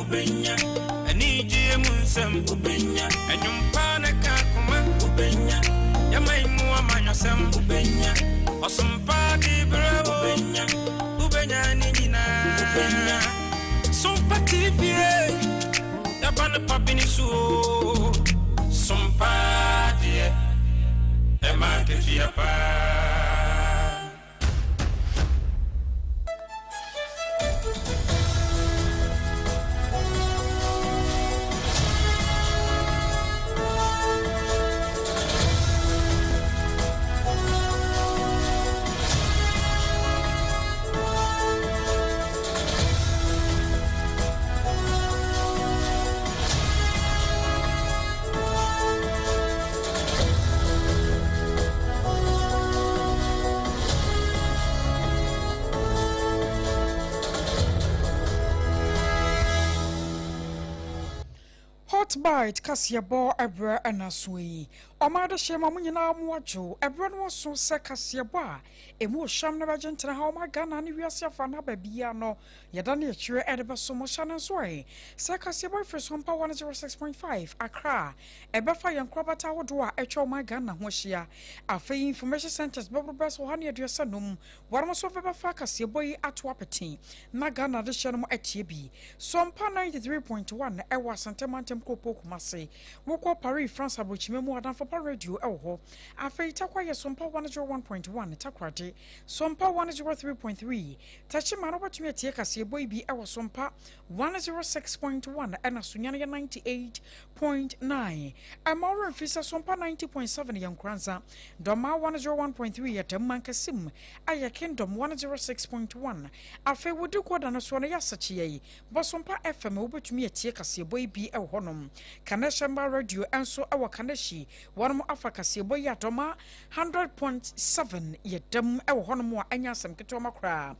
Wobɛnya anigyeɛ mu nsɛm. Wobɛnya ɛnwom pa ne ka koma. Wobɛnya yɛma yi mu amanyɔsɛm. Wobɛnya ɔsompa de berɛ. Wobɛnya, wobɛnya ne nyinaa. Wobɛnya Sompa TV, yɛba no pa bi ne so o. Sompa deɛ ɛma nketewa paa. Hot Bite kaseɛbɔ ɛberɛ ɛna so yi, ɔman de hyɛ ma mo nyinaa mo adwo. Ɛberɛ no wɔso sɛ kaseɛbɔ a ɛmu ɔhwam no bɛgye ntena ha ɔma Ghana ne wiase afa no aba bia no yɛda ne akyirɛ ɛde bɛso mo. Hyɛ no nso ɛ sɛ kaseɛbɔ ɛfiri so mpa 106.5 Accra, ɛbɛfa yɛn nkorabata ahodoɔ a atwa ɔman Ghana ho ahyia. Afei information centers bɛboro bɛsɛ 135, wɔnom nso bɛbɛfa kaseɛbɔ yi ato apete na Ghana de hyɛ no mo atie bi. Sompa 93.1 ɛwɔ Asante Mantam kuropɔn Kumase. Wokɔ Paris, France aburokyima mu, Adamfopa Radio ɛwɔ hɔ. Afei Takwa yɛ Sompa 101.1, Takoradi Sompa 103.3, Tachima no wobɛtumi atie kaseɛbɔ yi bi ɛwɔ Sompa 106.1, ɛna Sunyani yɛ 98.9. Ɛma woremfi sɛ Sompa 90.7 yɛ Nkoranza, Dɔma 101.3 yɛ Dɛm Mankasim, ayɛ Kingdom 106.1. Afei wodi kɔda no soɔ no yɛ asakyeɛ yi Bɔsompa FM, wobɛtumi atie kaseɛbɔ yi bi wɔ hɔnom. Kaneshemba Radio nso wɔ Kanehyi, wɔnom afa kaseɛbɔ yi adɔma 100.7 yɛ dɛm wɔ hɔnom a ɛnyɛ asɛm ketewa ma koraa.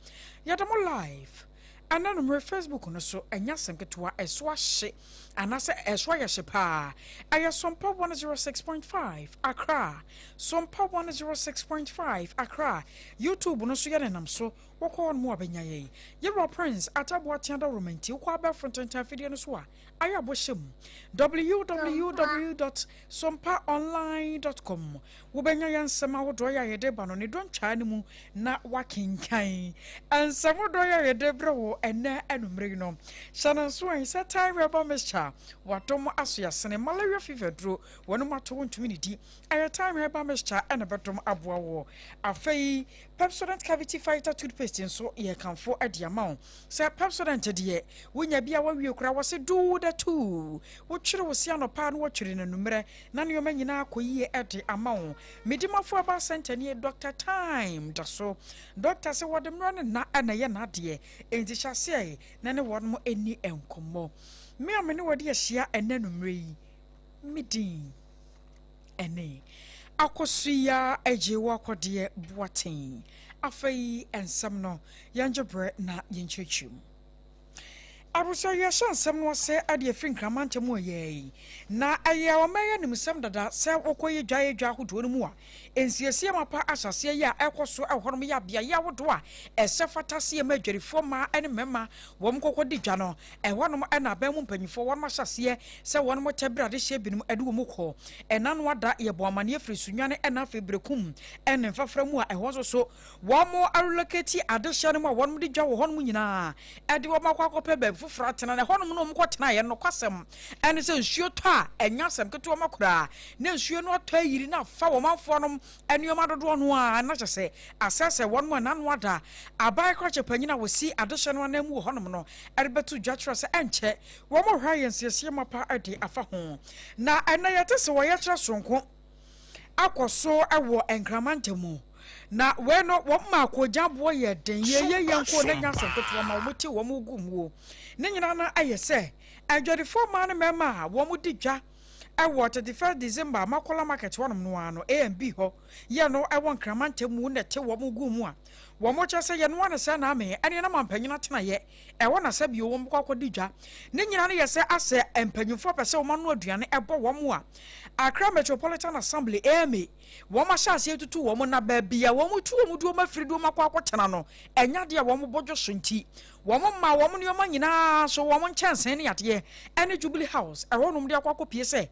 Yɛda mo live ɛna nomere Facebook no so, ɛnyɛ asɛm ketewa, ɛso ahye anaasɛ ɛso ayɛ hye paa. Ɛyɛ Sompa 106.5 Accra, Sompa 106.5 Accra. YouTube no so yɛ nenam so, wokɔ hɔ nom a bɛnya yɛn. Yɛwura Prince Ataboa Tea Dawuroma nti wokɔ abɛɛfo ntentan afidie no so a ayɛ abɔ hyɛ mu www.sompaonline.com, wobɛnya yɛn nsɛm ahodoɔ yɛ a yɛde ba no ne dɔntwaa no mu na wakenkan nsɛm ahodoɔ yɛ a yɛde brɛ wo ɛnɛ anumere yi no. Hyɛ no nso ɛn sɛ Time Herbal Mixture wadom asoyasene malaria fever duro wɔn mu ato wo ntumi ne di. Ɛyɛ Time Herbal Mixture ɛna bɛdom aboa wo. Afei Pepsodent Cavity Fighter Toothpaste nso yɛ kamfo de ama wo. Sɛ Pepsodent deɛ wonya bi a wawie koraa, wɔse do the two, wotwere wo se anɔpa na wɔtwere no anummerɛ na nneɛma nyinaa kɔ yie de ama wo. Medimafo Herbal Center nie, Dr. Time da so. Doctor sɛ wɔde mmerɛ ne nna na ɛyɛ n'adeɛ, enti hyɛ aseɛ na ne wɔn ani nkɔmmɔ. Me a me ne wɔde ahyia ɛnɛ anummerɛ yi, me din ɛne Akosua Agye Wakɔdeɛ Boateng. Afei nsɛm no yɛngye berɛ na yɛnkyerɛkyerɛ mu. Abusua, yɛhyɛ nsɛm no ase de afiri Nkraman ntam a ɛyɛ yi na ɛyɛ ɔman yi animsɛm dada sɛ wɔkɔyɛ dwa yɛ dwa ahodoɔ no mu a nsiesie mapa ahyɛaseɛ yi a ɛkɔ so wɔ hɔnom yɛ beaeɛ ahodoɔ a ɛsɛ fata sɛ yɛma adwadifoɔ mmaa ne mmarima wɔn kɔkɔ di dwa no. Ɛhɔnom na aban mu mpanyinfoɔ wɔnom ahyɛ aseɛ sɛ wɔnom kyɛ berɛ adehyeɛ binom de wɔn kɔ. Ɛna no ada yɛbɔ amaneɛ firi Sunyani ɛna afei Berekum ne Mfafra mu a ɛhɔ nso so wɔn arelocate adehyeɛ no mu a wɔnom de dwa wɔ hɔnom nyinaa de wɔn akɔ akɔpɛ baabi foforɔ atena. Na ɛhɔnom no wɔn kɔ tenaeɛ no, nokwasɛm ɛne sɛ nsuo tɔ a ɛnyɛ asɛm ketewa ma koraa na nsuo no atɔ ayiri na afa wɔn manfoɔ nom nneɛma dodoɔ no ara na kyɛ sɛ asɛesɛe wɔn a n'ano ada. Aban krakye panyin a wɔsi adehyɛ no ananmu wɔ hɔnom no rebɛto dwa kyerɛ sɛ ɛnkyɛ wɔrehwɛ ayɛ nsiesie mapa de afa ho. Na ɛnnɛ yɛte sɛ wɔyɛkyerɛ soronko akɔ so wɔ Nkraman ntam. Na wei no wɔn maa koogyan boɔ yɛ den yɛyɛ yɛn nko na nya asɛm ketewa ma wɔn ti wɔn gu muo. Ne nyinaa no ayɛ sɛ adwadifoɔ mmaa ne mmarima a wɔn di dwa wɔ 31 December Makola Market hɔnom no ara no, A and B hɔ yɛ no wɔ Nkraman ntam mu na ɛte wɔn gu mu a. Wɔn kyerɛ sɛ yɛnoa no sɛ na ame ɛne na mampanyin atenaeɛ ɛhɔ na sɛ bio wɔn kɔ akɔdi dwa. Ne nyinaa no yɛ sɛ asɛ mpanyinfoɔ pɛ sɛ wɔn ano aduane ɛbɔ wɔn a Accra Metropolitan Assembly, AMA, wɔn ahyɛ aseɛ tutu wɔn na baabi a wɔn tu wɔn de wɔn afiri de wɔn akɔ akɔtena no, ɛnyɛ adeɛ a wɔn bɔdwo so nti wɔn ma wɔn nneɛma nyinaa so, wɔn nkyɛnsee ne adeɛ ɛne Jubilee House ɛhɔnom de akɔ akɔpie sɛ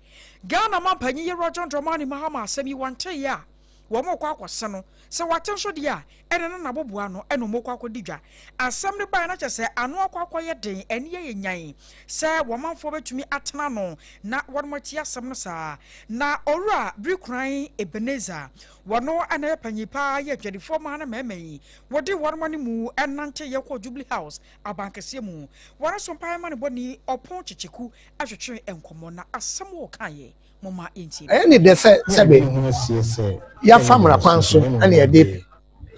Ghana mampanyin Yewura John Dramani Mahama asɛm yi wɔnteeɛ a wɔn rekɔ akɔse no. Sɛ wɔate nso deɛ a, ɛne no n'aboboa ano ɛna wɔn rekɔ akɔdi dwa. Asɛm no baeɛ no kyerɛ sɛ ano akɔ akɔyɛ den, ani ayɛ nyan sɛ wɔn manfoɔ bɛtumi atena ano na wɔn atie asɛm no saa. Na Owura Birikuran Ebenezer, wɔno na ɛyɛ panyin paa yɛ adwadifoɔ mmaa ne mmarima yi, wɔde wɔn animu nanteeɛ kɔɔ Jubilee House abankɛseɛ mu. Wɔn nso mpaeɛ amanebɔni Ɔpon Kyekyeku twetwee nkɔmmɔ na asɛm wɔkaeɛ Momma yɛntie bi. Ɛyɛ ne dɛ sɛ sɛbe yɛafa mmara kwan so na yɛde repɛ.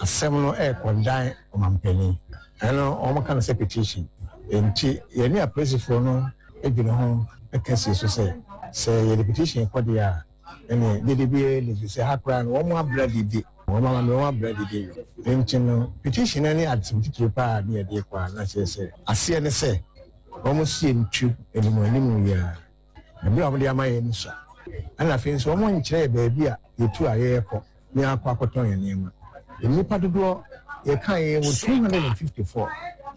Asɛm no rekɔdan ɔmampanin. Ɛno wɔka no sɛ petition. Enti yɛne apolisifoɔ no dwene ho ka sie so sɛ, sɛ yɛde petition kɔ deɛ a, ɛnneɛ dede biara nni so. Sɛ ha koraa no, wɔabra dede. Wɔn amammerɛ, wɔabra dede. Enti no, petition no ne adesɛm titire pa ara ne yɛde rekɔ a, na kyerɛ sɛ aseɛ ne sɛ wɔsi yɛn tu animuanimu yi ara. Bere a wɔde ama yɛn no sua, ɛnna afei nso wɔnkyerɛ yɛn baabi a yetu a yɛrekɔ na yɛakɔ akɔtɔn yɛn nneɛma. Nnipa dodoɔ yɛkae yɛwɔ 254,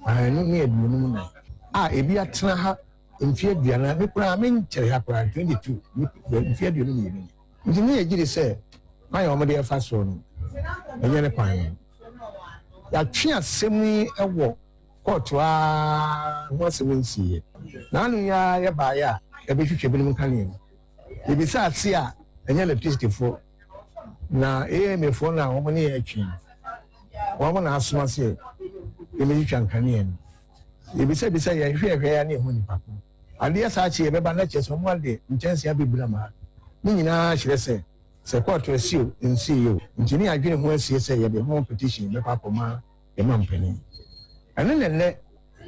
254, a ebi atena ha mfe 40, me koraa menkyɛre ha koraa, 22, mfe 22 ni. Nti ne yɛgye di sɛ kwan a wɔde ɛfa soɔ no, ɛnyɛ ne kwan no. Yɛatwe asɛm yi wɔ Kɔɔto ara ho asɛm nsiiɛ. N'ano yi ara yɛbaeɛ a yɛbɛhwehwɛ binom nkanea mu. Yɛbisaa se a ɛnyɛ electricityfoɔ na AMA foɔ no a wɔn ne yɛn retwe no, wɔn na asoma sɛ yɛmmɛtwitwa nkanea no. Yɛbisabisa yɛhwɛɛhwɛɛ a na yɛhu nipa ko. Adeɛ saa kye yɛbɛba na kyerɛ sɛ wɔn ade nkyɛnsee abɛbura mu ha. Ne nyinaa kyerɛ sɛ sɛ kɔɔto asi o, ɛnsiiɛ o. Nti ne yɛadwene ho asie sɛ yɛde ho petition bɛkɔ akɔma yɛma mpanin. Ɛno na nnɛ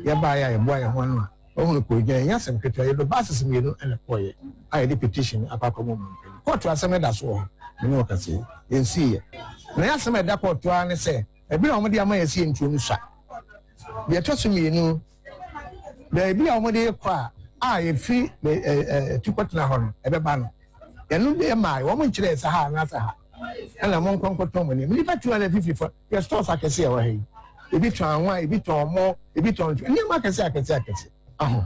yɛbaeɛ a yɛboa yɛn ho ano a wahunu koogyan. Ɛnyɛ asɛm ketewa. Yɛde buses mmienu na ɛkɔeɛ a yɛde petition akɔ akɔma ɔman panin. Kɔɔto asɛm no da so wɔ hɔ. Me ne wo kasa yi, yɛnsiiɛ. Na yɛn asɛm a ɛda kɔɔto ara ne sɛ, ɛberɛ a wɔde ama yɛn sɛ yɛntuo no sua. Deɛ ɛtɔ so mmienu, baabi a wɔde rekɔ a a yɛfiri tu kɔtena hɔ no, ɛbɛba no, ɛno deɛ mmaeɛ. Wɔn nkyerɛɛ sɛ ha anaasɛ ha ɛna monkɔ nkɔtɔn mo nneɛma. Nnipa 250 fo Yɛ stores akɛse a ɛwɔ ha yi, ebi tɔn anwa, ebi tɔn ɔmo, ebi tɔn nneɛma akɛse akɛse akɛse. Aho,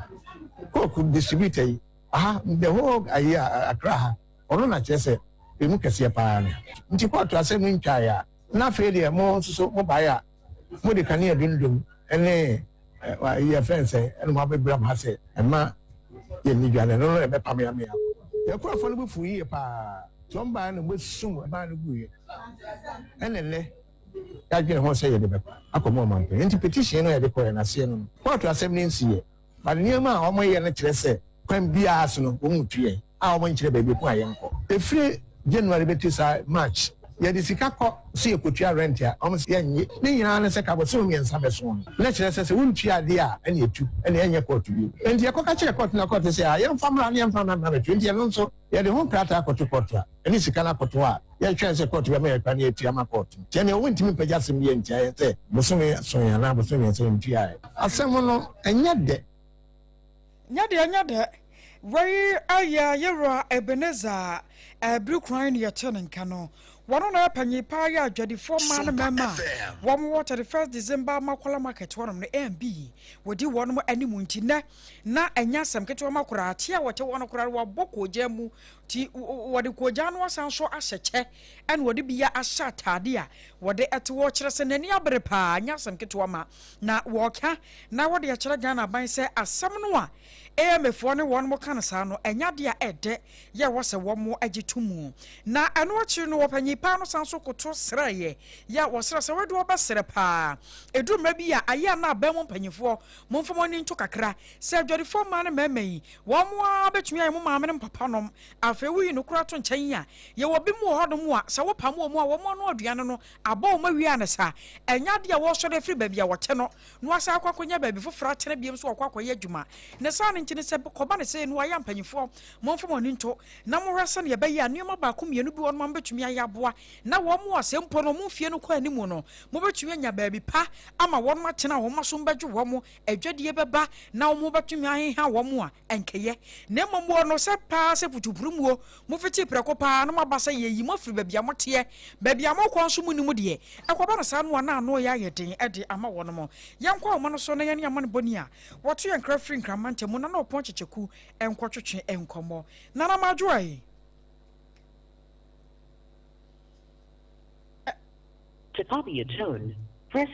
Coke distributor yi, aha, the whole ayi a Accra ha, ɔno na kyerɛ sɛ emu kɛseɛ paa ne ha. Nti kɔɔto asɛm no ntwaeɛ a, na afei deɛ mo nso so mo baeɛ a, mo de kanea dundum ne ayi yɛfrɛ no sɛn ɛna mo abɛbram ha sɛ ɛma yɛnni dwa no, ɛno no ɛbɛpam yɛn ama yɛakɔ. Yɛn nkurɔfoɔ no bo fuu yie paa, nti wɔn baeɛ na wɔbɛsum ɛban no guiɛ. Ɛna nnɛ yɛadwene ho sɛ yɛde bɛkɔ akɔma ɔmanpanyin. Nti petition no a yɛde kɔeɛ no aseɛ no no, kɔɔto asɛm no nsiiɛ. But nneɛma a wɔyɛ no kyerɛ sɛ kwan biara so no wɔretu yɛn a wɔnkyerɛ baabi ko a yɛnkɔ. Ɛfiri January bɛtu saa March, yɛde sika kɔ sɛ yɛkɔtua rent a, wɔn se yɛnnye. Ne nyinaa ne sɛ ka bosome mmiɛnsa bɛso no, na kyerɛ sɛ sɛ wontua adeɛ a ɛna ɛtu, ɛna ɛnyɛ kɔɔto bio. Nti yɛkɔka kyerɛɛ kɔɔto na kɔɔto sɛ ah yɛmfa mmra na yɛmfa mmra mmɛtua. Nti ɛno nso yɛde ho nkrataa kɔto kɔɔto a ɛne sika no akɔto hɔ a yɛtwɛn sɛ kɔɔto bɛma yɛn kwan na yɛatua ama kɔɔto. Nti ɛnneɛ wontumi mpagya asɛm biara ntia yɛn sɛ bosome ason anaa bosome mmiɛnsa yɛntuaeɛ. Asɛm no, ɛnyɛ dɛ. Nyɛ dɛ, ɛnyɛ dɛ. Wei yɛ Yewura Ebenezer Birikuran na yɛtee ne nka no. Wɔno na ɔyɛ panyin paa yɛ adwadifoɔ mmaa ne mmarima a wɔn wɔ 31st December Makola Market hɔnom no AMB. Wɔdi wɔnom anim nti nnɛ na ɛnyɛ asɛm ketewa ma koraa. Te a wɔte hɔ no koraa no wɔabɔ koogyan mu Nti wɔde koogyan no asan nso ahyɛ kyɛ ɛna wɔde bi ahyɛ ataade a wɔde ɛte hɔ kyerɛ sɛ n'ani abere paa nyɛ asɛm ketewa ma na wɔka na wɔde akyerɛ Ghana aban sɛ asɛm no a AMA foɔ ne wɔn mo ka no saa no ɛnyɛ adeɛ a ɛdɛ yɛ wɔ sɛ wɔn mo agye to mu. Na ɛno akyiri no wɔpanyin paa no san so koto srɛeɛ yɛ wɔsrɛ sɛ wɔde wɔbɛsrɛ paa ɛduru mmerɛ bi a ayɛ a na aban mu mpanyinfoɔ momfa mo ani nto kakra sɛ adwadifoɔ mmaa ne mmarima yi Wɔn ara bɛtumi ayɛ mo maame ne mo papanom. Afei woyi no koraa to nkyɛn a, yɛwɔ binom wɔ hɔnom a, sɛ wopam wɔn a, wɔn ano aduane no abɔ wɔn awie ansa. Ɛnyɛ adeɛ a wɔresɔre afiri baabi a wɔte no na wɔasan akɔ akɔnya baabi foforɔ atena bio nso wɔakɔ akɔyɛ adwuma. Ne saa no nti, nti no sɛ kɔba ne sɛ no ayɛ mpanyinfoɔ momfa mo ani nto na mohwɛ sɛdeɛ ɛbɛyɛ a nneɛma baako mmienu bi wɔ no ma mobɛtumi ayɛ aboa na wɔn a sɛ mpo no wɔn mfie no kɔ anim no mobɛtumi anya baabi pa ama wɔn atena a wɔn aso bɛdwo wɔn, adwadie bɛba na wɔn bɛtumi aheha wɔn a ɛnkɛyɛ. Na mmom wɔ no sɛ paa sɛ putupurumuo, mofiti prɛko paa na moaba sɛ yɛyi mo afiri baabi a moteɛ, baabi a mokɔ nso monim deɛ ɛkɔba no saa no a na ano yɛ ayɛ den de ama wɔn. Yɛnkɔ ahoma no so na yɛne amanebɔni a wɔto yɛn nkra firi Nkraman ntamu, Nana Ɔpɔn Kyekyeku nkɔtwetwe nkɔmmɔ. Nana Madwoa. To copy a tone, press.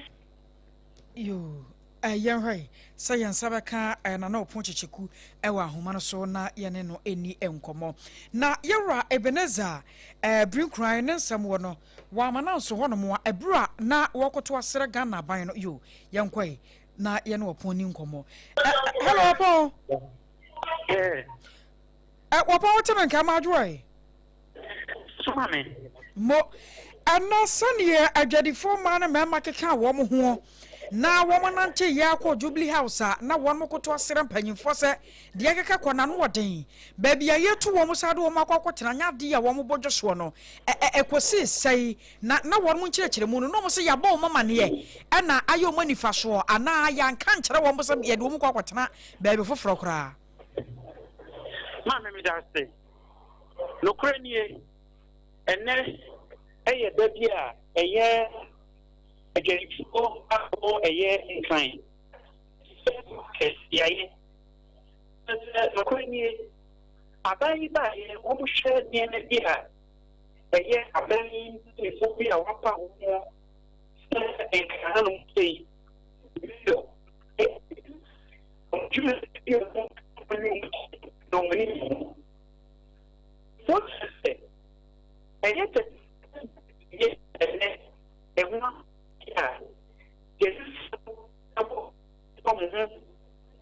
Yoo, eh, yɛnhwɛ sɛ yɛn nsa bɛka eh, Nana Ɔpon Kyekyeku wɔ ahoma no so na yɛne no ɛni nkɔmmɔ. Na yɛwura Ebenezer eh, Birinkran ne nsɛm wɔ no, wɔama no anso hɔnom a ɛberɛ a na wɔkoto asrɛ Ghana aban no. Yoo, yɛnkɔe na yɛne Ɔpon ni nkɔmmɔ. Eh, hello Ɔpon. Eh. Eh, Ɔpon wote me nka ma adwoa Soma me. Mo, ɛna sɛdeɛ adwadifoɔ mmaa ne mmarima keka wɔn ho na wɔn nante yɛ akɔ Jubilee House a na wɔn koto asrɛ mpanyinfoɔ sɛ deɛ ɛkeka kɔ n'ano ɔden baabi a yɛtu wɔn saa de wɔn akɔ akɔtena nyɛ adeɛ a wɔn bɔ dwo soɔ no ɛkɔsii sɛe na na wɔn nkyerɛkyerɛ mu no na wɔn sɛ yɛabɔ wɔn amaneɛ ɛna ayɛ wɔn anifasoɔ anaa yɛanka nkyerɛ wɔn sɛ yɛde wɔn kɔ akɔtena baabi foforɔ koraa. Maame meda ase. Nokorɛ nie, ɛnnɛ yɛ da bi a ɛyɛ adwadifoɔ a wɔwɔ ɛyɛ Nkran sɛ beaeɛ. Sɛ nokorɛ nie, aban yi baeɛ wɔhwɛ nneɛma bi a ɛyɛ aban yi mpanimfoɔ bi a wɔapa wɔn sɛ Nkran hanom sei, mayor, wɔn dwumadie bi a wɔn ne wɔn na wɔn ani gye ho. Wɔkyerɛ sɛ ɛnyɛ sɛ yɛ ɛnɛ ɛho a yɛsesa bɔ wɔn ho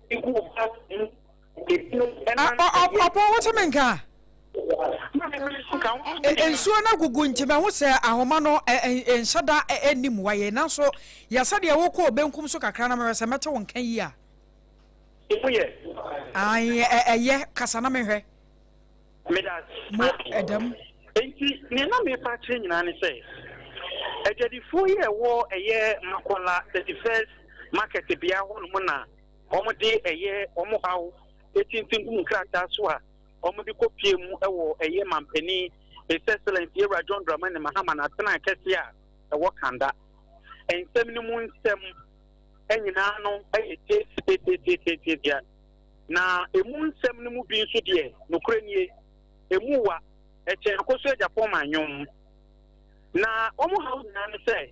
gu ɔba mu ebinom ɛnam Ɔpɔn wo te me nka? Nsuo no agugu nti mahu sɛ ahoma no nhyɛ da nni mu wayɛ nanso yɛ sɛdeɛ wokɔɔ benkum so kakra na mehwɛ sɛ mɛte wo nka yie a. Emu yɛ. Ae, ɛyɛ, kasa na menhwɛ. Meda ase. Mo, ɛda mu. Enti, nea na merepa akyerɛ nyinaa ne sɛ, adwadifoɔ yi a ɛwɔ ɛyɛ Makola 31st Market bea hɔnom na wɔde ɛyɛ wɔn haw tintinkum nkrataa so a wɔde kɔpie mu wɔ ɛyɛ mampanin His Excellency Yɛwura John Dramani Mahama n'atenae kɛseɛ a ɛwɔ Kanda. Nsɛm no mu nsɛm nyinaa no yɛ tiatiatiatiatiatia, na emu nsɛm no mu bi nso deɛ, nokorɛ nie, emu wa, ɛkyɛn Akosua Agyapong ma nnwom. Na wɔn haw nyinaa ne sɛ,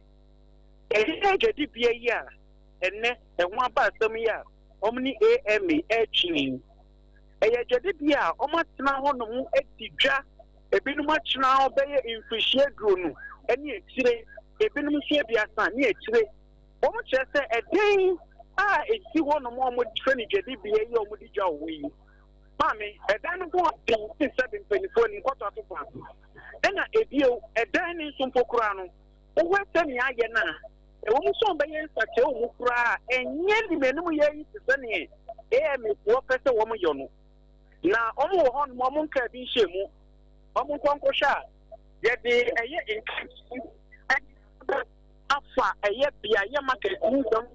ɛyɛ adwadibea yi a ɛnnɛ ɛho aba asɛm yi a wɔn ne AMA retwe yi, ɛyɛ adwadibea a wɔatena hɔnom adi dwa, ebinom atena hɔ bɛyɛ mfirihyia aduonu ne akyire, ebinom nso aduasa ne akyire. Wɔkyerɛ sɛ ɛdan a esi hɔnom a wɔfrɛ no dwadibea yi a wɔde dwa wɔ hɔ yi, maame, ɛdan no ho den sen sɛ mpanyinfoɔ anim kɔtɔ ato kwan so. Ɛna ebio, ɛdan no nso mpo koraa no, wohwɛ sɛnea ayɛ no a, ɛwɔ mu sɛ wɔbɛyɛ nsakyerɛ wɔ mu koraa a, ɛnyɛ nim anim yɛ yi te sɛ neɛ AMA foɔ pɛ sɛ wɔyɔ no. Na wɔn wɔ hɔnom, wɔn nkaa bi nhyɛ mu, wɔn nkɔ nkɔhwɛ a, yɛde ɛyɛ nka afa ɛyɛ beaeɛ market mu nsɛm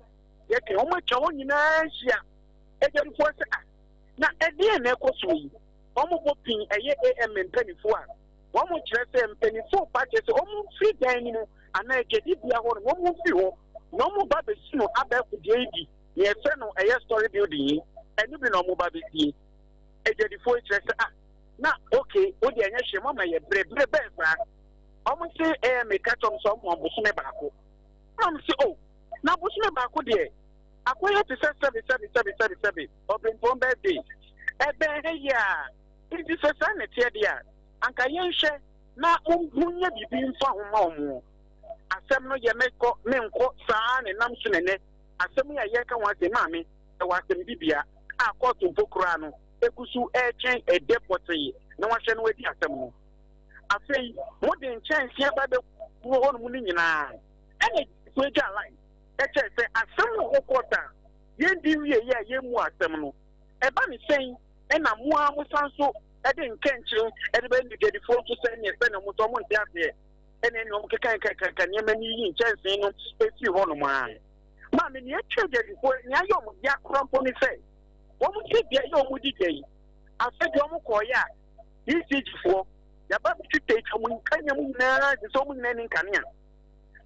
yɛka wɔn atwa hɔ nyinaa ahyia adwadifoɔ sɛ ah na ɛdeɛn na ɛkɔ soɔ yi wɔn bɔ pin ɛyɛ am mpanimfoɔ a wɔn kyerɛ sɛ mpanimfoɔ pa kyerɛ sɛ wɔn mfiri dan no mu anaa adwadibea hɔ no wɔn mfiri hɔ na wɔn ba bɛsi no abɛɛfo deɛ yi bi na yɛfrɛ no ɛyɛ story building yi ɛno bi na wɔn ba bɛsie adwadifoɔ yi kyerɛ sɛ ah na okay wo deɛ ɛnyɛ hwee mo ama yɛ brɛ brɛ bɛn saa Wɔn se ɛɛ meka kyerɛ wɔn sɛ wɔn bosome baako. Ɛna wɔn se oh na bosome baako deɛ akɔyɛ te sɛ sɛbe sɛbe sɛbe sɛbe sɛbe ɔbrempɔn birthday ɛbɛn ha yi a nti sɛ saa na ɛteɛ deɛ a anka yɛnhwɛ na monyɛ biribi mfa ho ma wɔn. Asɛm no yɛ mɛkɔ menkɔ saa na ɛnam so na ɛnɛ asɛm yi a yɛreka ho asɛm maame ɛwɔ asɛmdibea a kɔɔto mpo koraa no egu so ɛretwɛn ɛdɛ pɔtee na wɔahwɛ no adi asɛm no. Afei mode nkyɛnsee aba bɛgu hɔnom no nyinaa. Ɛna Yesu agya line ɛkyerɛ sɛ asɛm no wɔ court a yɛndi wie yɛ a yɛmmu asɛm no. Ɛba ne sɛn na mo ara mosan nso de nkɛnkyere de bɛyɛ adwadifoɔ nso sɛdeɛ sɛdeɛ wɔn nso wɔnte aseɛ ɛna ɛne wɔn kekankeka nneɛma no yiyi nkyɛnsee no firi hɔnom ara. Maame, nea atwa adwadifoɔ nea ayɛ wɔn ya koraa mpo ne sɛ wɔn te beaeɛ a wɔdi dwa yi, afei deɛ wɔn kɔɔeɛ a ECG foɔ yɛaba bɛtwitwa wɔn nkanea mu nyinaa te sɛ wɔn nyinaa ni nkanea.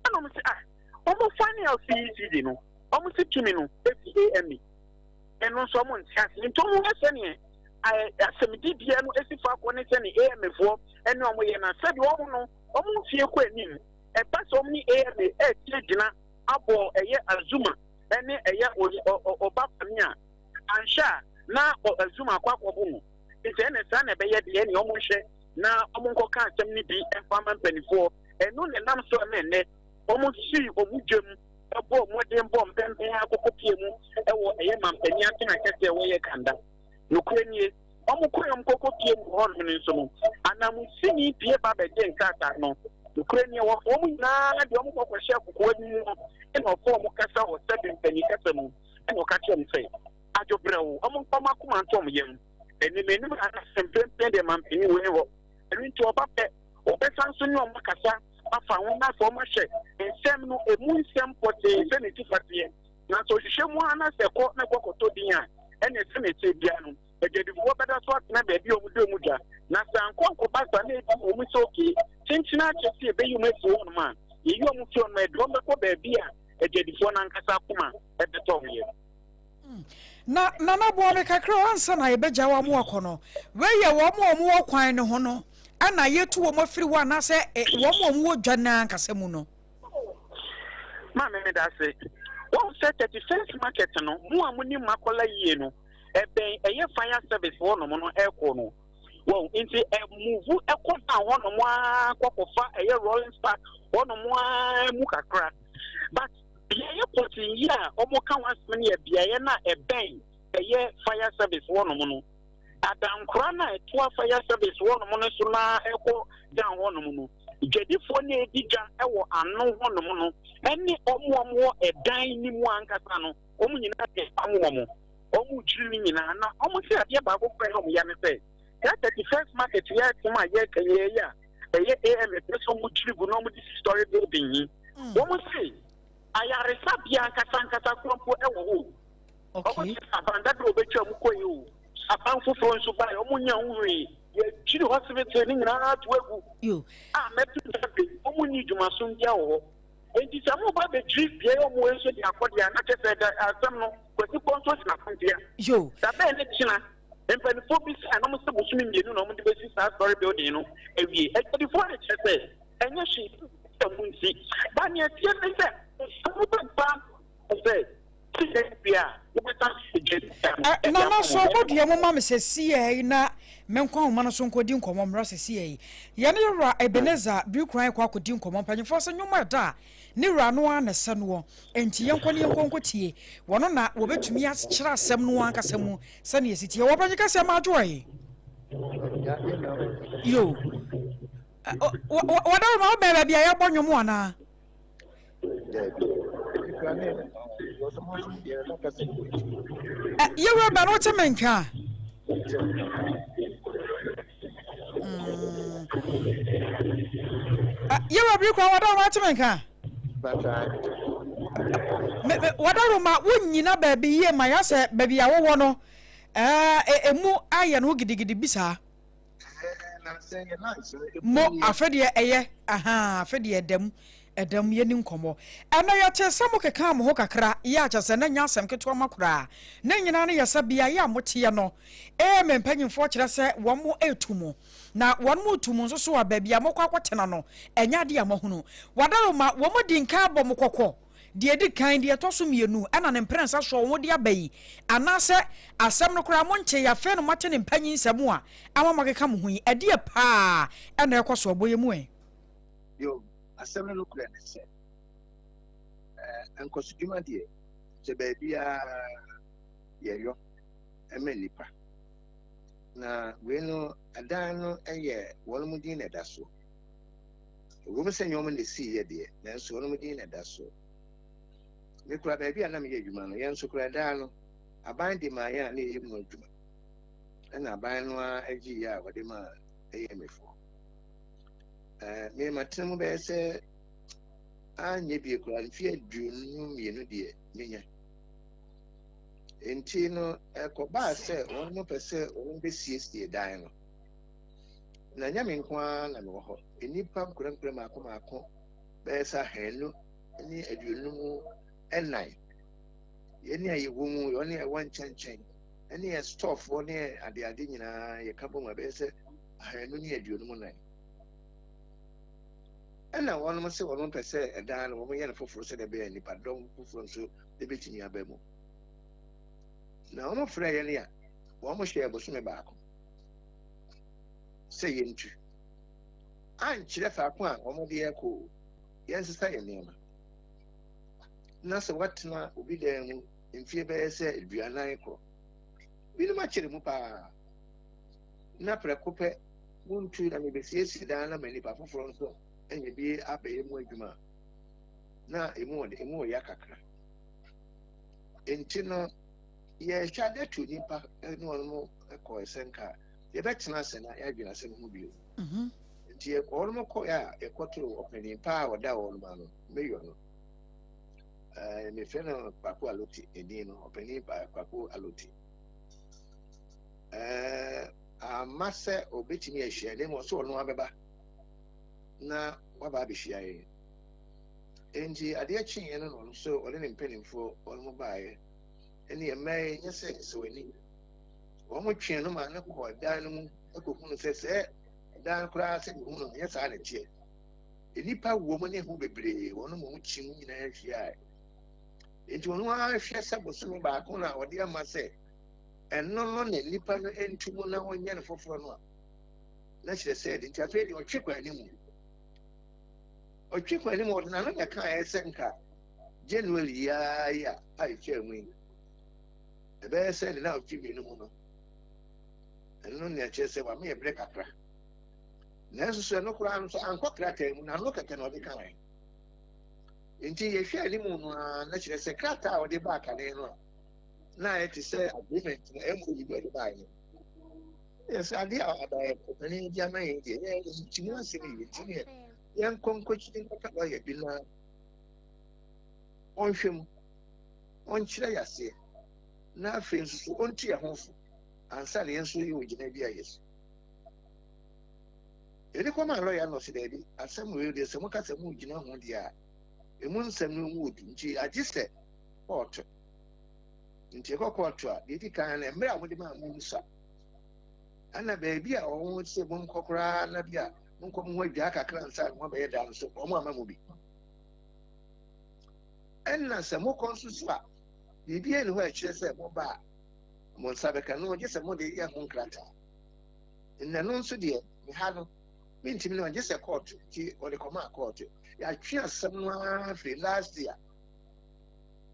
Ɛna wɔn sɛ ah wɔn find out sɛ ECG no wɔn si tumi no efi AMA. Ɛno nso wɔn nte ase nti wɔn hwɛ sɛdeɛ asɛmdibea no esi fa kɔ ne sɛdeɛ AMA foɔ ɛne wɔn yɛ na sɛdeɛ wɔn no wɔn mfie kɔ anim ɛba sɛ wɔn ne AMA ɛretie gyina abɔ ɛyɛ Azuma ɛne ɛyɛ ɔba Kwame a anhwɛ a na Azuma akɔ akɔbo no nti ɛna saa na ɛbɛyɛ deɛ ɛne wɔn nhwɛ na wɔn nkɔka asɛm no bi mfa ma mpanimfoɔ ɛno na ɛnam so ɛma ɛnɛ wɔn sii wɔn dwam bɔɔ mmɔden bɔɔ mpɛmpɛn ara kɔkɔpie mu wɔ ɛyɛ mampanin atena kɛseɛ a wɔyɛ Kanda. Nokorɛ nie, wɔn kɔɛ wɔn kɔkɔpie mu wɔ hɔnom no nso no, ananmusini pie ba bɛgye nkrataa no. Nokorɛ nie, wɔfa wɔn nyinaa de wɔn kɔkɔhyɛ kokoa bi mu ɛna ɔfa wɔn kasa wɔ sɛbe mpanin kasa mu ɛna ɔka kyerɛ wɔn sɛ, adwobrɛw, wɔn mfa wɔn akoma nto wɔn yam. Anim anim anaasɛ mprempren deɛ mampanin wei hɔ. Ɛno nti ɔba pɛ, Wɔbɛsan nso ne wɔn akasa afa ho na afei wɔahwɛ nsɛm no emu nsɛm pɔtee sɛnea esi fa teɛ. Na sɛ ɔhwehwɛ mu ara na sɛ ɛkɔ na ɛkɔ kɔtɔ din a, ɛnneɛ sɛnea ɛteɛ biara no, adwadifoɔ bɛda so atena baabi a wɔde wɔn dwa. Na sɛ ankɔ ankɔba saa na ebi wɔ mu sɛ okay, kyenkyen ara kyerɛ sɛ yɛbɛyi wɔn afiri hɔnom a, yɛyi wɔn firi hɔnom a, yɛde wɔn bɛkɔ baabi a adwadifoɔ no ankasa akoma bɛtɔ wɔn yam. Na Nana boa me kakra o ansa na yɛbɛgya wo ama wakɔ no. Wei yɛ wɔn a wɔwɔ kwan no ho no ɛna yɛtu wɔn afiri hɔ anaasɛ wɔn a wɔwɔ dwa no ankasa mu no? Maame meda ase. Wɔn sɛ 31st market no mo a monim Makola yie no ɛbɛn ɛyɛ fire service hɔ nom no ɛkɔ no. Wɔn nti ɛmuvu ɛkɔ down hɔ nom ara kɔkɔfa ɛyɛ Rollins Park hɔ nom ara mu kakra. But Beaeɛ pɔtee yi a wɔka ho asɛm no yɛ beaeɛ no a ɛbɛn ɛyɛ fire service hɔnom no. Adankora no a ɛtoa fire service hɔnom no so na ɛkɔ down hɔnom no, dwadifoɔ no a ɛdi dwa wɔ ano hɔnom no ne wɔn a wɔwɔ ɛdan no mu ankasa no, wɔn nyinaa de apam wɔn. Wɔredwiri no nyinaa. Na wɔn sɛ adeɛ baako koraa a wɔn ya ne sɛ, saa 31st market yi asɛm a yɛreka yi a ɛyɛ AM ɛpɛ sɛ wɔdwiri gu na wɔde si story building yi, Wɔn se ayaresabea ankasa ankasa koraa mpo wɔ hɔ o. Wɔn se aban dada a obetwa mu kɔe o, aban foforɔ nso bae, wɔn nnya ho hwee. Yɛadwiri hospital no nyinaa ato agu a mɛto nsa de, wɔn nni dwumasom biara wɔ hɔ. Enti sɛ moba abɛdwiri beae a wɔwɔ yi nso de akɔ deɛ a, na kyerɛ sɛ da asɛm no, Kwasi kɔ nso gyina kwantia. Da bɛn ne kyena? Mpanimfoɔ bisae na wɔn se bosome mmienu na wɔde bɛsi saa story building no awie. Adwadifoɔ no kyerɛ sɛ ɛnyɛ hwee sɛ mo nsi. Ba nea ɛteɛ ne sɛ, sɛ mobɛba sɛ sɛ wie a, wobɛsan agya sika no de Nana ama so mo. mo deɛ mo ma me sɛsiɛ yi na me nkɔ ahoma no so nkɔdi nkɔmmɔ mmra sɛsiɛ yi. Yɛne Yɛwura Ebenezer Birikuran kɔ akɔdi nkɔmmɔ. Mpanyinfoɔ sɛ nnwom a ɛda a ne wura no ara na ɛsɛ noɔ. Enti yɛnkɔ ne yɛnkɔ nkɔtie. Wɔno na wɔbɛtumi akyerɛ asɛm no ankasa mu sɛdeɛ ɛsi teɛ. Wɔpanyin kɛseɛ ma adwoɔ Yo. Wɔdawoma wobɛn baabi a yɛbɔ nnwom anaa? Yɛwura bɛn wote me nka a? Yɛwura biri kora wɔdawoma wote me nka a? Wɔdawoma wonyina baabi yie ma yɛasɛ baabi a wowɔ no ɛmu ayɛ no ho gidigidi bi saa. Mo, afe deɛ ɛyɛ, ahaa, afe deɛ ɛda mu, ɛda mu, yɛni nkɔmmɔ. Ɛnɛ yɛtee sɛ mo kekaa mo ho kakra, yɛ a kyerɛ sɛ na ɛnyɛ asɛm ketewa ma koraa. Ne nyinaa no yɛ sɛ beaeɛ a moteɛ no, AMA mpanyimfoɔ kyerɛ sɛ wɔn retu mo. Na wɔn retu mo nso so a, baabi a mokɔ akɔtena no, ɛnyɛ adeɛ a moahunu. Wadaroma, wɔn adi nkan abɔ mo kɔkɔ. Deɛ ɛdi kan, deɛ ɛtɔ so mmienu, ɛna ne mprɛnsa soɔ a wɔde aba yi, anaasɛ asɛm no koraa montee, afei na moate ne mpanyinsɛm a ama moakeka mo ho yi, ɛdeɛ paa na ɛrekɔ so ɛbɔ yɛn mu ɛ? Yo, asɛm no nokorɛ ne sɛ, eh, nkɔsodwuma deɛ, sɛ baabiara yɛyɔ ma nnipa. Na wei no, adan no yɛ wɔn mu din na ɛda soɔ. Ɛwom sɛ ɛnyɛ wɔn na esiiɛ deɛ, nanso wɔn din na ɛda so. Me koraa, baabi a na meyɛ adwuma no, yɛn nso koraa daa no, Aban de maa yɛn a na yɛyɛ mu adwuma. Ɛna aban no ara gyeeɛ a wɔde maa AMAfoɔ. Ɛɛ me matena mu bɛyɛ sɛ anyɛ bie koraa mfeɛ 22 deɛ menya. Nti no ɛkɔbaa sɛ wɔn pɛ sɛ wɔn bɛsiesie dan no. Na nyɛ me nko ara na mewɔ hɔ. Nnipa nkorankora mmaako mmaako bɛyɛ sɛ 254. Yɛne a yɛwɔ mu, yɛne a ɛwɔ nkyɛnkyɛn, ɛne yɛ stɔɔfoɔ ne adeade nyinaa yɛka bɔ mu ɛbɛyɛ sɛ 254. Ɛna wɔnom sɛ wɔnom pɛ sɛ ɛdan no wɔn yɛ no foforɔ sɛdeɛ ɛbɛyɛ nnipadɔm foforɔ nso ɛbɛtumi aba mu. Na wɔn frɛ yɛn a wɔn hyɛɛ bosome baako sɛ yɛntu. Ankyerɛ faako a wɔn de yɛn kɔ o, yɛnsesa yɛn nneɛma. Na sɛ woatena obi dan mu mfeɛ bɛyɛ sɛ 40 korɔ, binom akyɛre mu paa, na prɛko pɛ wontu na mebɛsiesie dan no ama nnipa foforɔ nso anya bi abɛyɛ mu adwuma a, na emu wɔ emu wɔ ya kakra. Nti no, yɛhwɛ ade to nnipa ne wɔn kɔɛ sɛ nka yɛbɛtena ase na yɛadwene asɛm ho bio. Mhm. Nti wɔn kɔɛ a yɛkɔtoo ɔpanin paa a ɔda wɔn ano, mayor no. Ɛɛ mefrɛ no Kwaku Aloti, edin no, ɔpanin Kwaku Aloti. Ɛɛ amma sɛ obetumi ahyia na mmom ɔsɛ ɔno abɛba na waba abɛhyia yɛn. Enti adeɛ kyeeɛ no na ɔno nso ɔne ne mpanimfoɔ wɔn mo baeɛ. Ɛne mmaa yi nyɛ sɛ sɛ w'ani. Wɔn twee no maa no kɔɔ dan no mu kɔhunu sɛ sɛ dan no koraa sɛ mehu no nyɛ saa na ɛteɛ. Nnipa wɔ mu ne ho bebree wɔn mo kyi mu nyinaa hyiaeɛ. Enti ɔno ara hwɛ sɛ bosome baako na ɔde ama sɛ ɛno no na nnipa no ntu mu na wɔnyɛ no foforɔ no a, na kyerɛ sɛ ɛde nti afei deɛ ɔtwe kwan anim. Ɔtwe kwan anim ɔde n'ano na ɛkaeɛ sɛ nka January yi ara yi a a ɛtwaa mu yi, ɛbɛyɛ sɛ ne na ɔtwe mmienu mu no, ɛno na ɛkyerɛ sɛ wama yɛ berɛ kakra. Nanso so ɛno koraa no so ankɔ krataa mu, n'ano kɛkɛ na ɔde kaeɛ. Nti yɛhwɛ anim no ara na kyerɛ sɛ krataa a ɔde baa kane no a na ayɛ te sɛ agreement na MOU bi a ɔde baeɛ no. Yɛ sɛ adeɛ a abayɛ ɔpanin de ama yɛn deɛ yɛn nti mu asɛm yie nti neɛ yɛnkɔ nkɔkyiri nkɔka lɔya bi na ɔnhwɛ mu ɔnkyerɛ yɛ aseɛ na afei nso so ɔntu yɛn ho fo ansa na yɛn nso yɛwɔ gyina bi a yɛsi. Yɛde kɔmaa lɔya no ɔse daabi asɛm wei deɛ sɛ moka sɛ mogyina ho deɛ a emu nsɛm no mu odu nti agye sɛ kɔɔto. Nti ɛkɔ kɔɔto a, deɛ ɛdi kan no, mmerɛ a wɔde maa mo nsa, ɛna baabi a wɔn sɛ monkɔ koraa na bi a monkɔ mo ho adwaa kakra nsa na moabɛyɛ daa no so, wɔn ama mo bi. Ɛna sɛ mokɔ nso so a, biribi ani hɔ a ɛkyerɛ sɛ moba a mo nsa bɛka no, gye sɛ mode yɛ ho nkrataa. Nnɛ no nso deɛ, me ha no, mentumi no, gye sɛ kɔɔto, nti wɔde kɔmaa kɔɔto. Yɛatwe asɛm no ara firi last year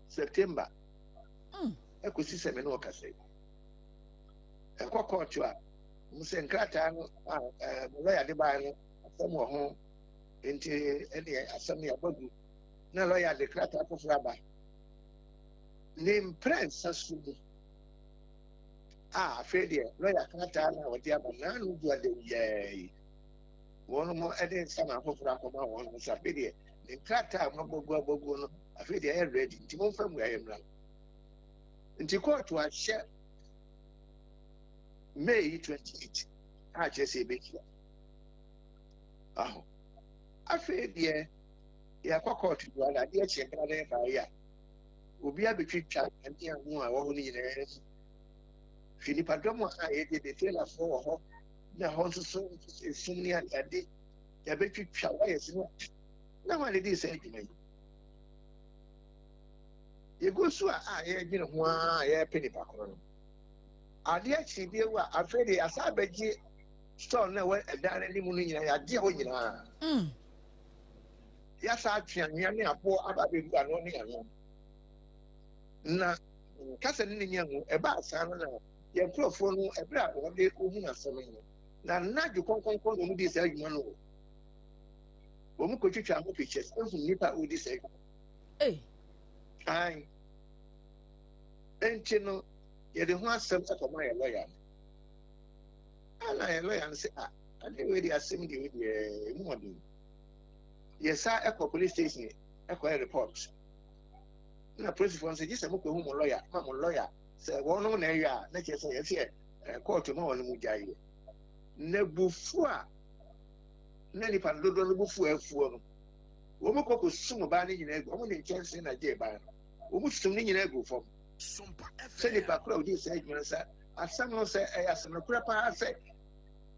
September ɛkɔsi sɛ me ne ɔkasa yi. Ɛkɔ kɔɔto a, wɔn sɛ nkrataa no a ɛɛ mo lɔya de baeɛ no asɛm wɔ ho nti ɛneɛ asɛm no yɛabɔ gu na lɔya de krataa foforɔ aba. Ne mprɛnsa so mu a afei deɛ lɔya krataa no a wɔde aba n'ano gu adawuyaa yi wɔn mo de nsa foforɔ akɔma wɔn nso afei deɛ ne nkrataa a wɔabɔ gu abɔ gu no afei deɛ ɛyɛ ready nti momfa mmuaeɛ mmra. Nti kóòtù ahyɛ May yi 28 a kyerɛ sɛ yɛbɛhyia. Aho. Afei deɛ yɛakɔ kóòtù do ara adeɛ kyeɛ koraa na yɛbaeɛ a obi abɛtwitwa kanea ho a ɛwɔ hɔ no nyinaa mu. Hwɛ nipadɔm a yɛde de trailerfoɔ wɔ hɔ na hɔ nso so esum ne adeade yɛabɛtwitwa wires no na wɔn a de dii saa adwuma yi. Yɛgu so a a yɛredwene ho ara a yɛrepɛ nipa korɔ no. Adeɛ kye bi awu a afei deɛ yɛasan abɛgye store no a ɛwɔ ɛdan no anim no nyinaa yɛagye hɔ nyinaa. Mm. Yɛasan atwe anwea ne aboɔ aba abɛgu ano ne ano. Na kasa no ne nya ho ɛbaa saa no na yɛn nkurɔfoɔ no ɛberɛ a wɔde wɔhunu asɛm no na anadwo kɔnkɔnkɔn na wɔn di saa adwuma no wɔn kɔtwitwa ho pictures ehu nnipa a wɔdi saa adwuma. Ae. Enti no, Yɛde ho asɛm kɔma yɛ lɔya no. Ɛna yɛ lɔya no sɛ, ah, adeɛ wei deɛ asɛm deɛ wei deɛ emu ɔden. Yɛsa kɔ police station kɔyɛ report. Na polisifoɔ no sɛ gye sɛ mokɔhu mo lɔya ma mo lɔya sɛ wɔnom na ɛyɛ a na kyerɛ sɛ yɛsɛ kɔɔto ma wɔn mu gyaeɛ. Na bufu a na nipa no dodoɔ no bufu afuo no, wɔn kɔ kɔsum baa no nyinaa gu, wɔn de nkyɛnsee na gyee baa no, wɔn sum no nyinaa gu fam. Sɛ nipa koro a ɔdii saa adwuma no sɛ asɛm no sɛ ɛyɛ asɛm no korɛ paa sɛ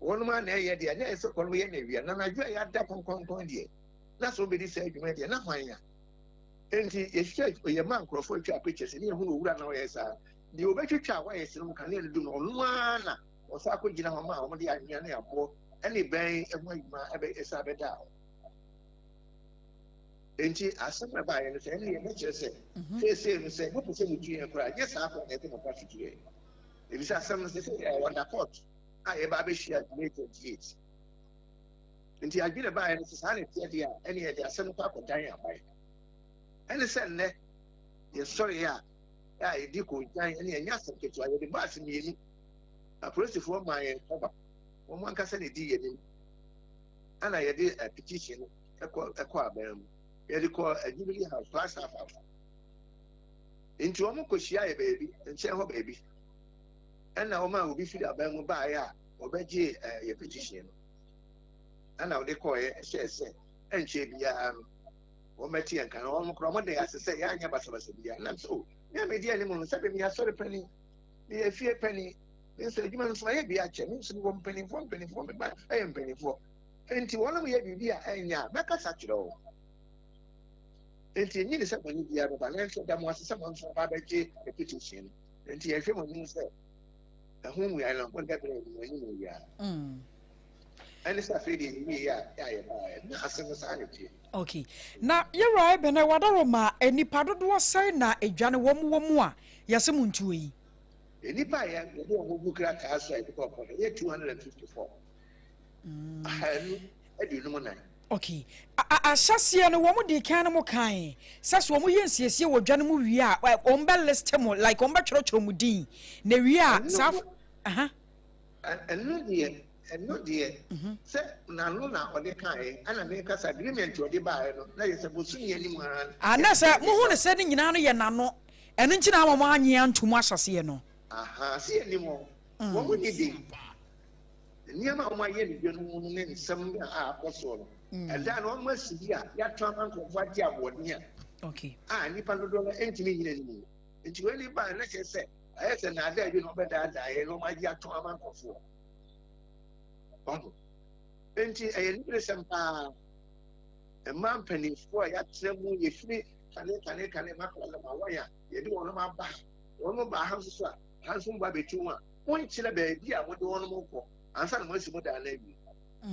wɔnom a na ɛyɛ deɛ na ɛyɛ sɛ kɔnom yɛ na awia na anadwo a yɛada kɔnkɔnkɔn deɛ na sɛ wɔbɛdi saa adwuma deɛ na hwan a. Enti yɛhwehwɛ yɛma nkurɔfoɔ atwa pictures ne yɛhunu owura na ɔyɛ saa deɛ wɔbɛtwitwa a wɔayɛ sene mu kanea no dum no ɔno ara na ɔsa akɔgyina hɔ ma a wɔde anwea ne aboɔ ne bɛn ho adwuma ɛbɛ ɛsa bɛda hɔ. Enti asɛm a ɛbaeɛ no sɛ ɛne yɛbɛkyerɛ sɛ seesei no sɛ mopɛ sɛ motu yɛn koraa nyɛ saa kwan na ɛde mo fa so tu yɛn. Efisɛ asɛm no sɛ ɛwɔ da court a yɛba abɛhyia May 28. Nti adwene baeɛ no sɛ saa na ɛteɛ deɛ a ɛne yɛde asɛm no kɔ akɔdan aban. Ɛne sɛ nnɛ yɛsɔre a a yɛdi kɔgyan ɛne ɛnyɛ asɛm ketewa yɛde baase mmienu apolisifoɔ maa yɛn kɔba wɔn ankasa na ɛdi yɛn anim ɛna yɛde petition no ɛkɔ ɛkɔ aban mu yɛde kɔ Jubilee House Flagstaff House nti wɔn kɔ hyia yɛ baabi nkyɛn hɔ baabi ɛna wɔn a obi firi aban mu baeɛ a wɔbɛgye ɛɛ yɛ petition no ɛna wɔde kɔɔɛ ɛhyɛ sɛ ɛnkyɛ biara no wɔn bɛte yɛn kan wɔn koraa wɔn de ase sɛ yɛanyɛ basabasa biara nam so ne a medi anim no sɛbi mi asɔre panyin mi yɛ fie panyin mi nso adwuma nso ayɛ bi akyɛ mi nso mi wɔ mpanimfoɔ mpanimfoɔ mi ba ɛyɛ mpanimfoɔ. Enti wɔnom yɛ biribi a ɛnyɛ a, mɛkasa akyerɛ wɔn. Enti enye ne sɛ bɔne biara bɛba, nanso ɛda mo ase sɛ mo nso aba abɛgye petition no. Enti yɛhwɛ mo anim sɛ ɛho mmuae no mode bɛbrɛ yɛn mo anim yi ara. Ɛne sɛ afei deɛ yɛwie a a yɛbaeɛ na asɛm no saa na ɛteɛ. Okay. Na yɛwura Ebene Wadaroma, nnipa dodoɔ sɛn na edwane wɔn wɔ mu a yɛse mo ntuo yi? Nnipa a yɛde wɔn ho gu krataa so a yɛde kɔɔ kɔ no yɛ 254. 254. Okay. Ahyɛseɛ no wɔn di kan no mo kan sɛ so wɔn yɛ nsiesie wɔ dwa no mu wie a wɔn bɛ list mo like wɔn bɛ twerɛtwerɛ mo din na wie a saa. Ɛno deɛ ɛno deɛ sɛ n'ano na ɔde kaeɛ ɛna meka sɛ agreement ɔde baeɛ no na yɛ sɛ bosome anim ara. Ah na sɛ mohu no sɛ ne nyinaa no yɛ n'ano ɛno nti na ama mo anye anto mu ahyɛseɛ no. Aha sɛ yɛnim wɔn wɔn ni den. Nneɛma a wɔayɛ no dwa no mu no ne nsɛm a akɔ soɔ no, ɛda no wɔasi bi a yɛatɔn ama nkurɔfoɔ agye aboɔden a, a nnipa dodoɔ no ntumi nnyina no mu. Nti wei ne baa na kyerɛ sɛ ayɛ sɛ naadaa bi na wɔbɛdaadaa yɛn na wɔagye atɔn ama nkurɔfoɔ. Ɔho. Nti ɛyɛ niberesɛm paa. Mmaa mpanimfoɔ a yɛatena mu yɛfiri kane kane kane makora no ma wɔn a yɛde wɔn aba ha. Wɔn baa ha nso so a, ha nso mbɔ abɛtu ho a, monkyerɛ baabi a mode wɔn rekɔ ansa na moasi mo dan no awie.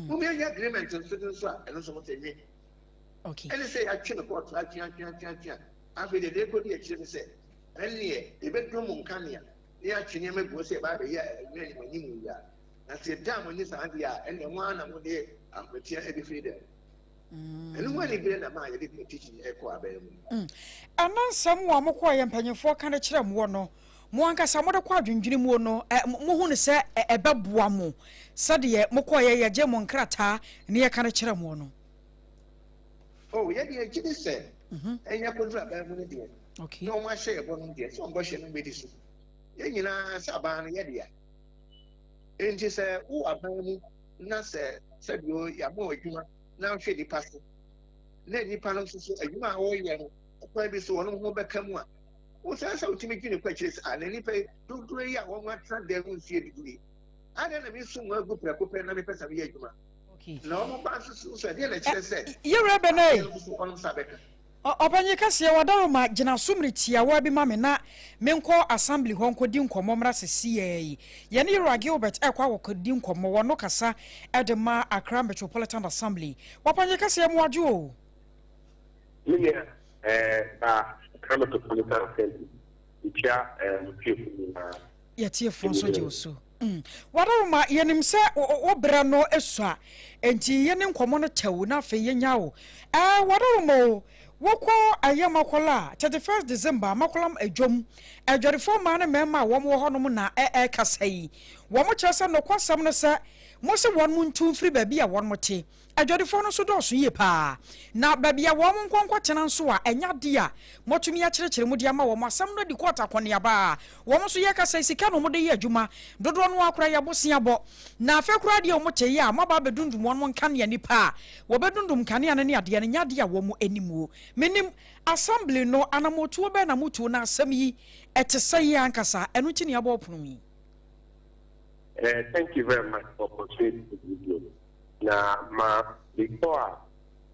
Momianya agreement nso de nso a, ɛno nso mo sɛ nwe. Ɛne sɛ yɛatwe no kɔɔto atwe atwe atwe atwe a, afei deɛ deɛ ɛkɔdi akyire ne sɛ, ɛnneɛ yɛbɛdum mo nkanea na yɛatwe nneɛma agu hɔ sɛ yɛba abɛyɛ adwuma anim anim yi a, na sɛ yɛdan mo ani saa deɛ a, ɛnneɛ mo ara na mode ahometeɛ ɛbɛfiri dɛm. Ɛno ho anibere na maa yɛde petition kɔɔ aban mu. Ɛno nsɛm a mokɔeɛ mpanyimfoɔ ka de kyerɛɛ moɔ no, mo ankasa mode kɔ adwendwene muo no, mohu no sɛ ɛbɛboa mo sɛdeɛ mokɔeɛ yɛgyee mo nkrataa ne yɛka de kyerɛɛ moɔ no? Oh, yɛn deɛ yɛgye di sɛ ɛnyɛ kɔduru aban mu no deɛ, na wɔn ahyɛ yɛn bɔ no deɛ, sɛ wɔn bɔhyɛ no bɛdi so. Yɛn nyinaa sɛ aban no yɛ dea. Enti sɛ wowɔ aban mu na sɛ sɛdeɛ yɛama wo adwuma na wohwɛ nnipa so, na nnipa no nso so adwuma a wɔreyɛ no ɔkwan bi so wɔn ho bɛka mu a, wosɛ sɛ wotumi dwene kɔ akyire sɛ, a na nnipa yi dodoɔ yi a wɔn atena dan mu mfie dodoɔ yi, adɛn na mesu wɔn agu prɛko pɛ na mepɛ sɛ meyɛ adwuma? Na wɔn ba nso so sɛ ɛdeɛ na ɛkyerɛ sɛ Yɛwura Benai, adeɛ no nso so wɔn nsa bɛka. Ɔpanyin kɛseɛ, Wadaroma, gyina so mmere tiawa bi ma me na menkɔ assembly hɔ nkɔdi nkɔmmɔ mmra sesiaa yi. Yɛne Yewura Gilbert rekɔ akɔdi nkɔmmɔ, wɔno kasa de ma Accra Metropolitan Assembly. Ɔpanyin kɛseɛ, moadwo o. Me nua eh, ba Accra Metropolitan Assembly, mekyia eh, mo tiefo nyinaa. Yɛtiefoɔ nso gye wo so. Wadaroma, yɛnim sɛ wo berɛ no sua, enti yɛne nkɔmmɔ no tɛw na afei yɛnya wo. Ɛɛ, Wadaroma o, Wokɔ ɛyɛ Makola a, 31st December, Makolam dwam, adwadifoɔ mmaa ne mmarima a wɔn wɔ hɔnom na ɛrekasa yi. Wɔn kyerɛ sɛ nokwasɛm no sɛ mose wɔn ntu mfiri baabi a wɔn te. Adwadifoɔ no nso dɔɔso yie pa ara. Na baabi a wɔn nkɔ nkɔtena nso a, ɛnyɛ adeɛ a moatumi akyerɛkyerɛ mu de ama wɔn. Asɛm no adi kɔɔto akɔneaba a wɔn nso yɛrekasa yi, sika na wɔde yɛ adwuma. Dodoɔ no ara koraa yɛ boseabɔ. Na afei koraa deɛ wɔte yi a moaba abɛdundum wɔn nkanea nnipa a wɔbɛdundum nkanea no ne adeɛ no nyɛ adeɛ a wɔn anim o. Mennim, Assembly no anammɔtuo bɛn na motuo na asɛm yi ɛte sɛn ankasa? Ɛno nti na yɛabɔ ɔpono yi. Eh, thank you very much for opportunity to give me. Na ma before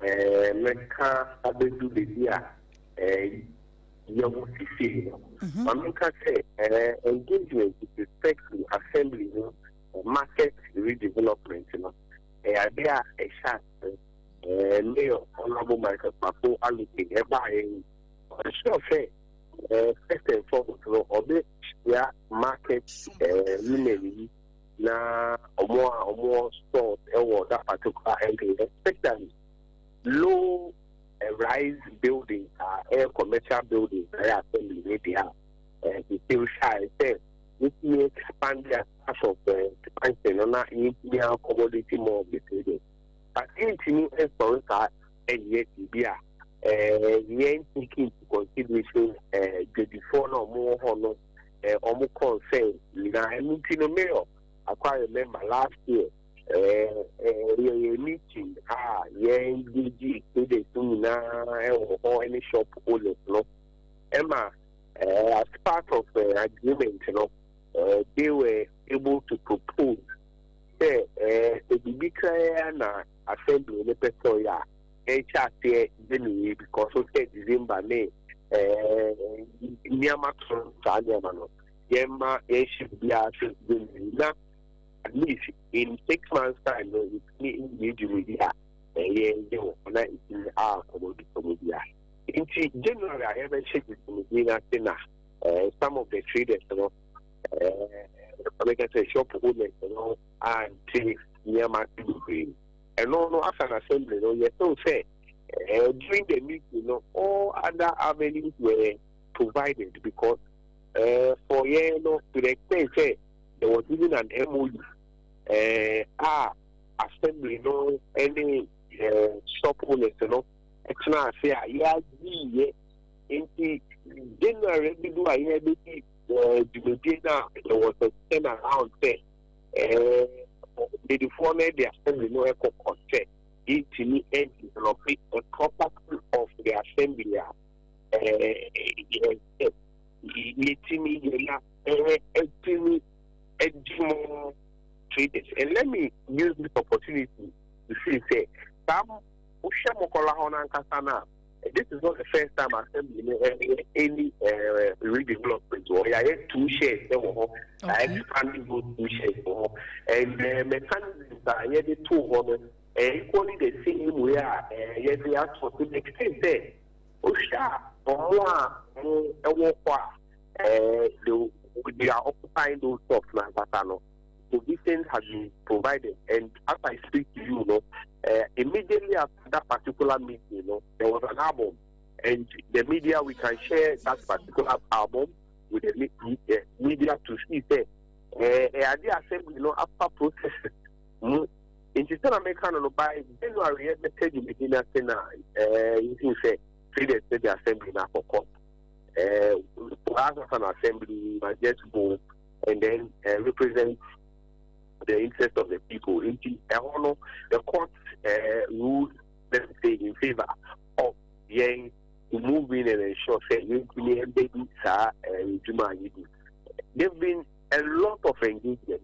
a eh, mɛka abɛdu baabi a eh, yɛwɔ sisei no, ma menka sɛ eh, engagement with respect to assembly no market redevelopment no, ɛyɛ ade a ɛhyɛ ase eh, Mayor Honorable Michael Kpakpo Allotey ɛbaeɛ yi, ɔsure sɛ eh, first and foremost no, ɔbɛhyia market eh, women yi na ɔmo a ɔmo wɔ stores ɛwɔ that particular area, especially low rise buildings a ɛyɛ commercial buildings a ɛyɛ assembly ne deɛ a ɛsɛ wohwɛ a ɛsɛ yɛtumi expand as part of expansion no na yɛtumi accommodate more of the traders, but yɛntumi nsɔre saa ɛnyɛ biribi a yɛn take into consideration dwadifoɔ na ɔmo wɔ hɔ no ɔmo concern nyinaa. Ɛno nti no, Mayor, I remember last year yɛyɛ meeting a yɛn engage traders nyinaa ɛwɔ hɔ ɛne shop owners no, ɛma as part of agreement no, they were able to propose sɛ sɛ biribi koraa na assembly ne pɛ sɛ ɔyɛ a, ɛnhyɛ aseɛ January, because sɛ December ne nneɛma to saa nneɛma no, yɛma yɛnhyɛ biribiara sɛ January na at least in 6 months time no, yɛtumi nwie dwumadi a ɛyɛ yɛ wɔ hɔ na ɛtumi akɔmɔdi kɔmɔdi a. Nti January a yɛbɛhyɛ dwumadi no ase na some of the traders no, ɛbɛka sɛ shop owners no ante nneɛma ase bebree. Ɛno no, as an assembly no, yɛtew sɛ during the meeting no, all other avenues were provided because for yɛn no, to the extent sɛ there was even an MOU a assembly no ɛne shop owners no ɛtena ase a yɛagye yɛ. Nti January bi do a yɛbɛdi dwumadie no a, there was a turn around sɛ dwadifoɔ no de assembly no ɛkɔ court sɛ yɛntumi develop a property of the assembly a yɛtumi yɛ na ɛtumi ɛdi mo traders. And let me use this opportunity to say sɛ saa wohwɛ Mɔkɔla hɔ no ankasa no a, this is not the first time assembly no ɛyɛ any redevelopment wɔ. Yɛayɛ two sheds ɛwɔ hɔ, yɛ expanding those two sheds wɔ hɔ, and mechanisms a yɛde too hɔ no ɛyɛ equally the same way a yɛde ato, to the extent sɛ wohwɛ a, ɔmo a ɔmo ɛwɔ hɔ a they are occupying those shops na ankasa no, provisions has been provided. And as I speak to you no, immediately after that particular meeting there was an album, and the media, we can share that particular album with the media to see sɛ ade assembly no after process mu. Nti sɛ na meka no, by January yɛbɛtɛ dwumadi no ase na yɛhu sɛ traders sɛ the assembly no akɔkɔ. For us as an assembly, we must just go and then represent the interest of the people. Nti ɛhɔ no, the court ruled, let's say, in favor of yɛn to move in and ensure sɛ yɛntumi ɛbɛdi saa adwuma a yɛdi. There have been a lot of engagement,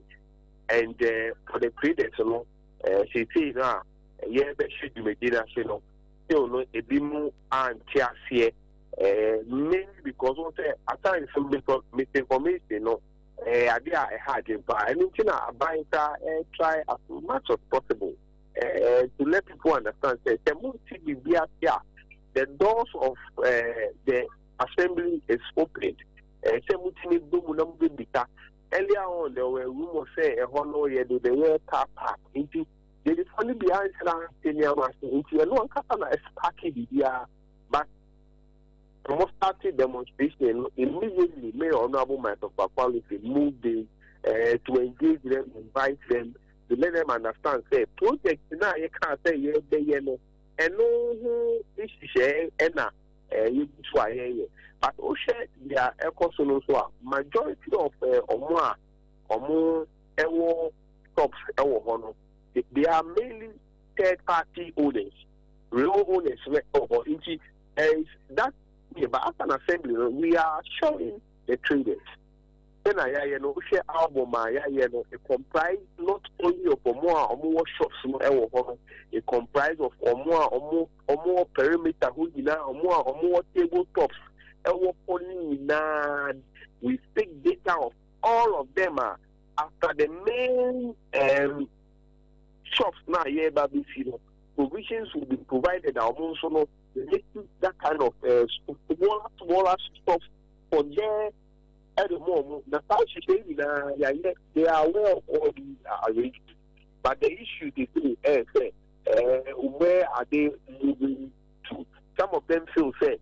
and for the traders no, seesei no a yɛbɛhyɛ dwumadi no ase no, still no, ebi mu ante aseɛ, mainly because wɔn sɛ at times misinformation no ade a ɛha adwene paa. Ɛno nti na aban ta try as much as possible to let people understand sɛ mo ti biribi ase a, the doors of the assembly is opened sɛ mo ti mi bɔ mu na mo bɛ bisa. Earlier on, there were rumours sɛ ɛhɔ no yɛde bɛyɛ car park, nti yɛdefoɔ no bi anhyɛn ase nneɛma ase, nti ɛno ankasa na ɛspark biribiara, but Wɔn started demonstration no immediately Mayor Honourable Michael Kpakpo moved in to engage them, invite them, to let them understand sɛ project no a yɛkaa sɛ yɛbɛyɛ no ɛno ho nhyehyɛɛ ɛna yɛgu so a yɛyɛ. But wohwɛ deɛ ɛkɔ so no nso a, majority of ɔmo a ɔmo ɛwɔ shops ɛwɔ hɔ no, they are mainly third party owners, real owners no ɛwɔ hɔ. Nti is that but as an assembly no, we are showing the traders. Sɛ na yɛayɛ no, wohwɛ album a yɛayɛ no, it comprise not only of ɔmo a ɔmo wɔ shops no ɛwɔ hɔ no, it comprise of ɔmo a ɔmo wɔ perimeter hɔ nyinaa, ɔmo a ɔmo wɔ table tops ɛwɔ hɔ no nyinaa. We take data of all of them a after the main shops na yɛreba bɛsi no, provisions will be provided a ɔmo nso no they make that kind of smaller smaller stuff for their ɛde mo ɔmo na saa nhyehyɛ nyinaa yɛayɛ. They are aware of all these arrangements, but the issue they say sɛ where are they moving to? Some of them feel sɛ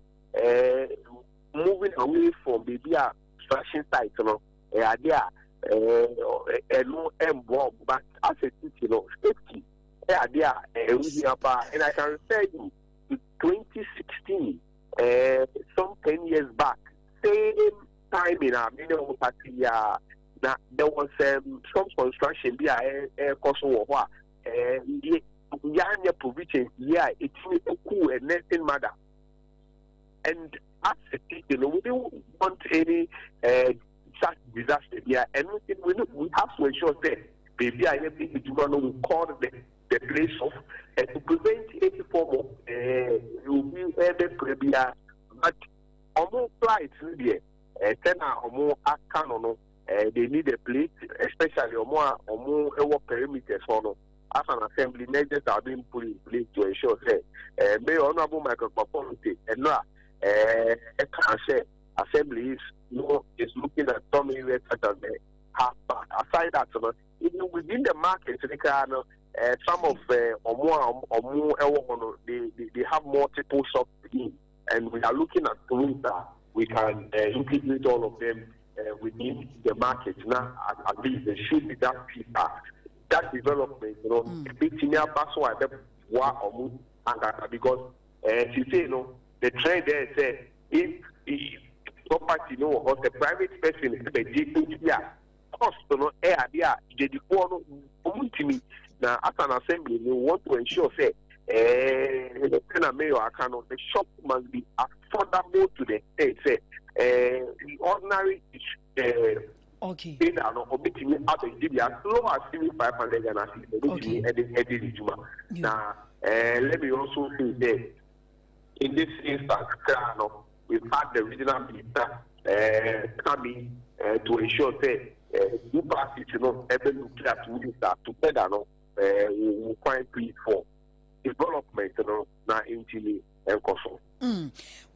moving away from baabi a construction site no ɛyɛ ade a ɛno ɛmboa ɔmo, but as a city no, safety ɛyɛ ade a ɛho hia paa. And I can refer you to 2016, some 10 years back, same time in our many party na there was some construction bi a ɛrekɔ so wɔ hɔ a yɛanyɛ provisions yi a ɛtumi ɛku a nursing mother. And as a city, we don't want any such disaster here, and we have to ensure that baabi a yɛbɛ edwuma no, we call the place off to prevent any form of obi ɛbɛpere bia. But ɔmo flight no deɛ, sɛ na ɔmo aka no, they need a place, especially ɔmo a ɔmo ɛwɔ perimeters hɔ no. As an assembly, measures are being put in place to ensure sɛ Mayor Honourable Michael Kpakpo ɛno a ɛka sɛ assembly is no is looking at some areas such as the half park. Aside that no, even within the market ne koraa no, some of ɔmo a ɔmo ɛwɔ hɔ no, they have multiple shops in, and we are looking at ways that we can integrate all of them within the market. Now, at least there should be that peace, that development, ebetumi aba so a ɛbɛboa ɔmo ankasa, because sise no, the trend there sɛ if property no wɔ hɔ sɛ private person ɛbɛgye nti a, cost no ɛyɛ adeɛ a dwadifoɔ no ɔmo ntumi. Na as an assembly, we want to ensure sɛ sɛ na mayor aka no, the shop must be affordable to the extent sɛ the ordinary trader no obetumi abɛgye bi as low as even 500 Ghana cedis, obetumi ɛde ne dwuma. Na let me also say that in this instance kra no, we've had the regional minister coming to ensure sɛ two parties ɛbɛ look at ways that together no we will find place for development no na ntumi nkɔ so.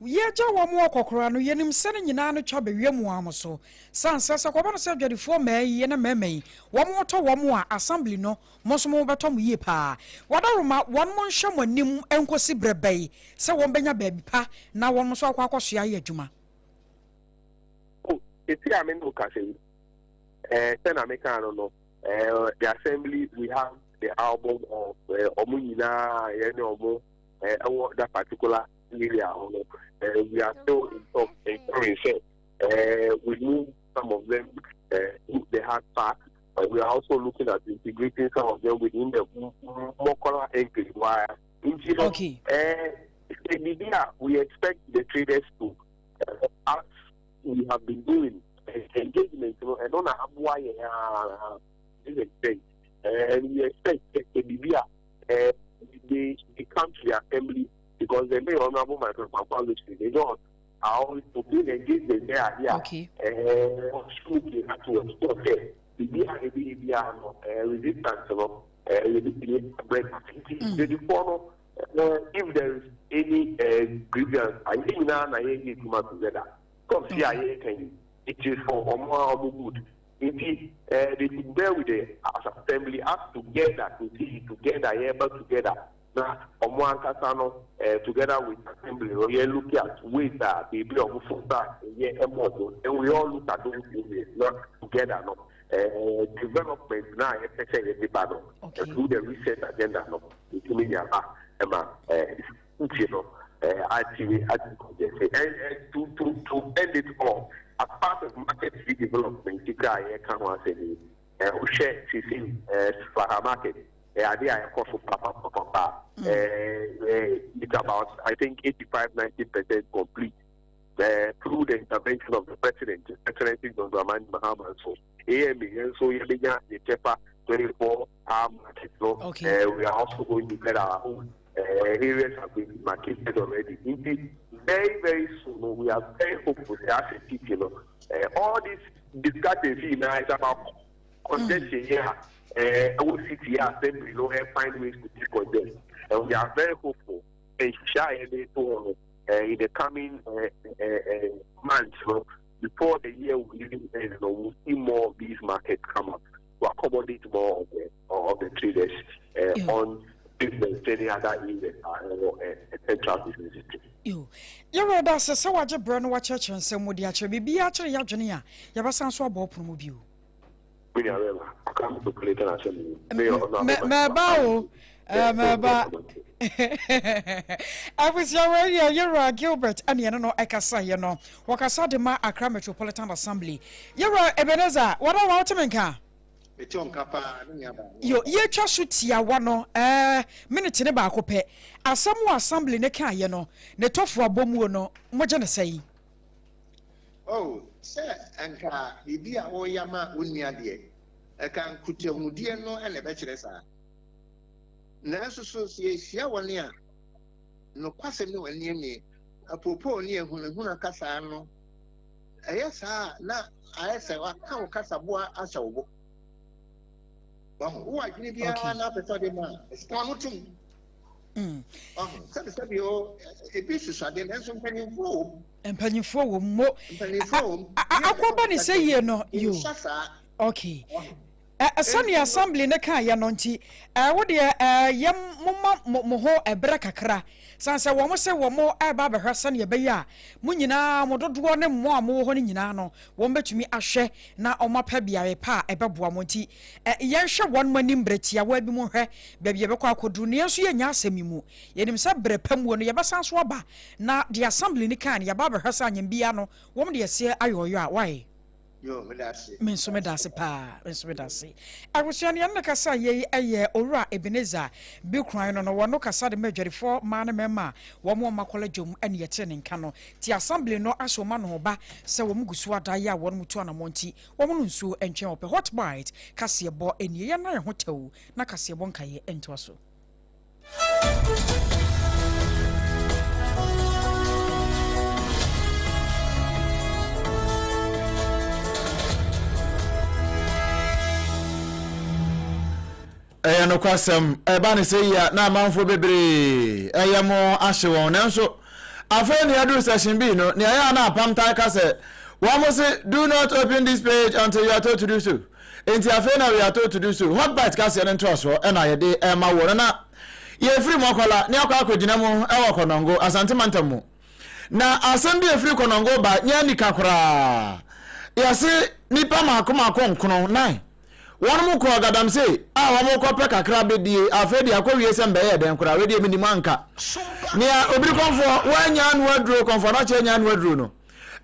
Yɛgya wɔn wɔ kɔkora no, yɛnim sɛ no nyinaa no twa bɛwie mu am so san sɛ kɔba no sɛ adwadifoɔ mmaa yi ne mmarima yi wɔn wɔtɔ wɔn a assembly no, mo nso mo bɛtɔ mo yie paa. Wadaroma wɔn mo nhyɛ mo anim nkosi berɛ bɛyi sɛ wɔn bɛnya baabi pa na wɔn nso akɔ akɔsoa ayɛ adwuma. O esi a me ne o kasa yi, sɛ na meka no, the assembly, we have the album of ɔmo nyinaa yɛne ɔmo ɛwɔ that particular area hɔ no. We are still in talk ensuring sɛ we move some of them to the hard part, but we are also looking at integrating some of them within the Makola enclave. Why nti no, biribi a we expect the traders to as we have been doing engagement no, ɛno na aboa yɛn aa this extent, and we expect sɛ biribi a they come to the assembly, because the Mayor Honourable Michael Kpakpo, they don't are always to be engagement there here. Ɔsoro to ensure sɛ biribi a ebi ebi a no resistance no yɛbɛtumi abrɛ. Nti dwadifoɔ no, if there is any grievance, ayɛ nyinaa na yɛyɛ adwuma together. Stop si a yɛka yi, it is for ɔmo a ɔmo good. Nti they should bear with the assembly, us together to see together, yɛba together. Na ɔmo ankasa no eh, together with assembly no yɛ look at ways a beebi a ɔmo fo sa yɛ ɛma ɔmo then we all look at those areas na together no eh, development na a yɛpɛ sɛ yɛde ba no okay. through the research agenda no yɛtumi de aba ɛma eh, nti no eh, atumi ati kɔgyɛse and eh, to to to end it all as part of market redevelopment kra a yɛka ho asɛm yi eh, wohwɛ sisi eh, Slaha market ɛyɛ adeɛ a ɛkɔ so papapapapa. Mm. It's about I think 85 90 percent complete. Uh, through the intervention of the president, Excellency John Dramani Mahama, so AMA, and so yɛbɛnya yɛ kyɛfa 24 hour market no. Okay. Uh, we are also going to get our own uh, areas have been demarcated already. Indeed, very, very soon, we are very hopeful as a city, you know, uh, all these discussions now is about congestion yi a ɛwɔ city yi assembly no find ways to decongest and we are very hopeful nhyehyɛ a yɛde to hɔ no in the coming uh, uh, uh, months no before the year will even end no we'll see more of these markets come up to accommodate more of the of the traders uh, yeah. on business any other areas uh, central business district. Yo, yɛwɔ da sɛ sɛ wagye berɛ no wakyerɛkyerɛ nsɛm mu de akyerɛ biribiara kyerɛ yɛadwene a yɛbɛsan so abɔ ɔpono mu bio. Mɛba o, mɛba. Abusua wei yɛ Yɛwura Gilbert ɛne ɛne no ɛkasaeɛ no. Wɔkasa de ma Accra Metropolitan Assembly. Yɛwura Ebenezer, wɔda wa wote me nka? Yo, yɛtwa so tiawa no, ɛɛ, minute ne baako pɛ. Asɛm wɔ assembly ne kaeɛ no, ne tɔfo abɔmuo no, mogye ne sɛn? Oh, sɛ anka biribi a woreyɛ ama wo nua deɛ, ɛka nkutahodie no na ɛbɛkyerɛ saa. Nanso so sɛ yɛhyia wɔn a nokwasɛm ne wɔn ani apoopoo ne ahunahuna kasa no, ɛyɛ saa a na ayɛ sɛ waka wo kasaboa ahyɛ wo bo. Wahu, wowɔ adwene biara na apɛ sɛ ɔde ma a, ɛsɛ ka no tom. Mm. Wahu, sɛbisɛbi o, ebi susuade nanso mpanyimfoɔ wɔ mu. Mpanyinfoɔ wɔ mu mo. Mpanyinfoɔ wɔ mu. Akɔba ne sɛ yie no yo. Okay. Sɛnea assembly ne kaa yɛ no nti wo deɛ yɛ moma mo ho ɛberɛ kakra san sɛ wɔn sɛ wɔn ɛreba abɛhwɛ sɛnea ɛbɛyɛ a mo nyinaa mo dodoɔ ne mo a mowɔ hɔ no nyinaa no wɔn bɛtumi ahwɛ na wɔn apɛ beaeɛ pa a ɛbɛboa mo nti yɛnhwɛ wɔn mo anim berɛ tiawa bi mu nhwɛ baabi yɛbɛkɔ akɔduru ne yɛn nso yɛnya asɛm yi mu yɛnim sɛ berɛ pa muo no yɛbɛsan so aba Na deɛ assembly no kae no, yɛaba abɛhwɛ sɛ anyɛ biara no, wɔn de aseɛ ayɔɔyɔ a, why? Yo, meda ase. Me nso meda ase paa. Me nso meda ase. Abusua, nea ne kasa yɛ yi yɛ Owura Ebenezer Bikran no no. Wɔno kasa de ma adwadifoɔ mmaa ne mmarima a wɔn wɔ Makola dwom ne yɛtee ne nka no. Ti assembly no ahyɛ wɔn ano ba sɛ wɔn gu so ada yɛ a wɔn tu anamɔn nti wɔn no nsuo ntwɛn ɔpɛ. Hot bite kaseɛbɔ nie. Yɛnna yɛn ho tɛw na kaseɛbɔ nkaeɛ ntoa so. Ɛyɛ nokwasɛm, ɛba no sɛ yi a na amanfoɔ bebree ɛyɛ mo ahye wɔn. Nanso afei nea aduru session B no, nea ɛyɛ a na apam tae ka sɛ wɔn se do not open this page until you are told to do so. Enti afei na we are told to do so. Hot bite kaseɛ no ntoasoɔ ɛna yɛde ɛma woɔ no na yɛfiri Mɔkɔla ne akɔ akɔgyina mu ɛwɔ Kɔnɔngo, Asante mantam mu. Na asɛm bi ɛfiri Kɔnɔngo ba nyɛ anika koraa. Yɛse nipa maako maako nkono, nine, wɔnom kɔɔ Gadamsey a wɔn kɔ pɛ kakra bɛdie, afei deɛ akɔ wie sɛ mbɛyɛɛ dɛn koraa, wei deɛ menim anka. Nea obiri kɔmfoɔ wɔanya ano aduro, kɔmfoɔ no akyɛ anya ano aduro no.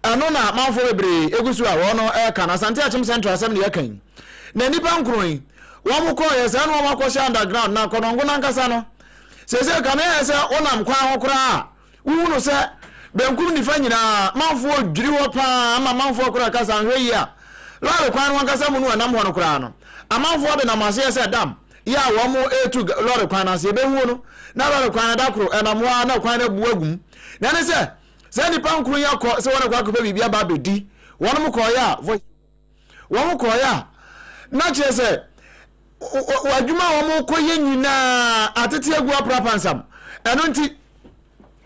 Ɛno na amanfoɔ bebree gu so a wɔn reka no. Asante Akyem Central asɛm na yɛka yi. Na nnipa nkron yi, wɔn kɔɔyɛ saa na wɔn akɔhyɛ underground na kɔnɔngo no ankasa no, seesei kame ayɛ sɛ wonam kwan ho koraa a, wohunu sɛ benkum nifa nyinaa manfoɔ dwiri hɔ paa ama manfoɔ koraa kasa nhwɛ yie a, lɔre kwan no ankasa mu no ɛnam hɔ no koraa no, amanfoɔ de nam aseɛ sɛ dam yɛ a wɔn retu lɔre kwan no ase. Yɛbɛhuo no na lɔre kwan no da koro ɛnam hɔ a na kwan no abu agu mu. Na ɛne sɛ Saa nnipa nkron yi akɔ sɛ wɔn akɔ akɔpɛ biribi aba abɛdi. Wɔn kɔɔeɛ a, voice wɔn kɔɔeɛ a, na kyerɛ sɛ adwuma a wɔn kɔ yɛ nyinaa atete agu aprapansam. Ɛno nti,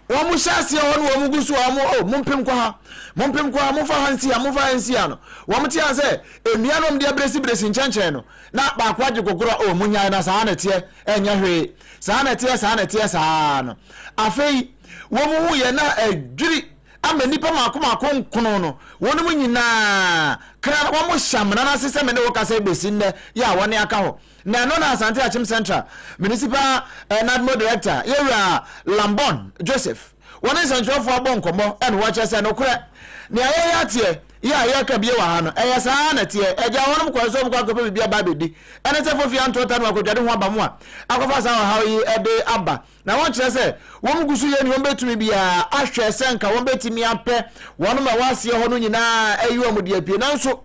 Wɔn hyɛ aseɛ hɔ no wɔn gu so a wɔn oh mompem kɔ ha, mompem kɔ ha, momfa ha nsi ha, momfa ha nsi ha no, wɔn te sɛ nnua na wɔn de abiresi nkyɛnkyɛn no, na baako agye gogorɔ oh monyae na saa na ɛteɛ, ɛnyɛ hwee, saa na ɛteɛ, saa na ɛteɛ saa no. Afei wɔn hu yɛ na adwiri ama nnipa mako mako nkono no, wɔn mu nyinaa kra wɔn hyɛ amena no ase sɛ me ne wo kasa bɛsi nnɛ yɛ a wɔne aka hɔ. Na ɛno na Asante Akyem Central Municipal eh, NADMO Director, Yɛwura Lambon Joseph, wɔne nsɛnkyerɛwfoɔ abɔ nkɔmmɔ ɛna wɔkyerɛ sɛ nokorɛ, nea yɛyɛ ateɛ yɛ a yɛreka bie wɔ ha no, ɛyɛ saa na ɛteɛ. Agya wɔnom kɔɛ sɛ wɔkɔ akɔpɛ biribi aba abɛdi, ɛne sɛ fofie antoɔta no akɔdwade ho aba mu a akɔfa saa ɔhaw yi de aba. Na wɔkyerɛ sɛ wɔn gu so yɛ nea wɔbɛtumi biara ahwɛ sɛ nka wɔbɛtumi apɛ wɔn ma ɛwɔ aseɛ hɔ no nyinaa ayi wɔn de apue. Nanso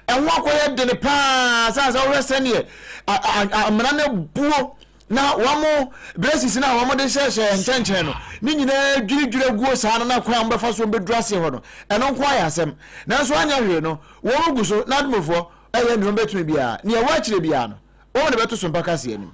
ɛho akɔyɛ dene paa sɛ sɛ wohwɛ sɛdeɛ amena no buo na wɔn braces no a wɔde hyɛhyɛ nkyɛnkyɛn no ne nyinaa dwiridwiri aguo saa no na kwan a wɔbɛfa so wɔbɛduru aseɛ hɔ no ɛno nko ayɛ asɛm. Nanso anyɛ hwee no wɔn gu so na adomofoɔ ɛyɛ nea wɔbɛtumi biara nea ɛwɔ akyire biara no wɔn de bɛto so mpaka aseɛ anim.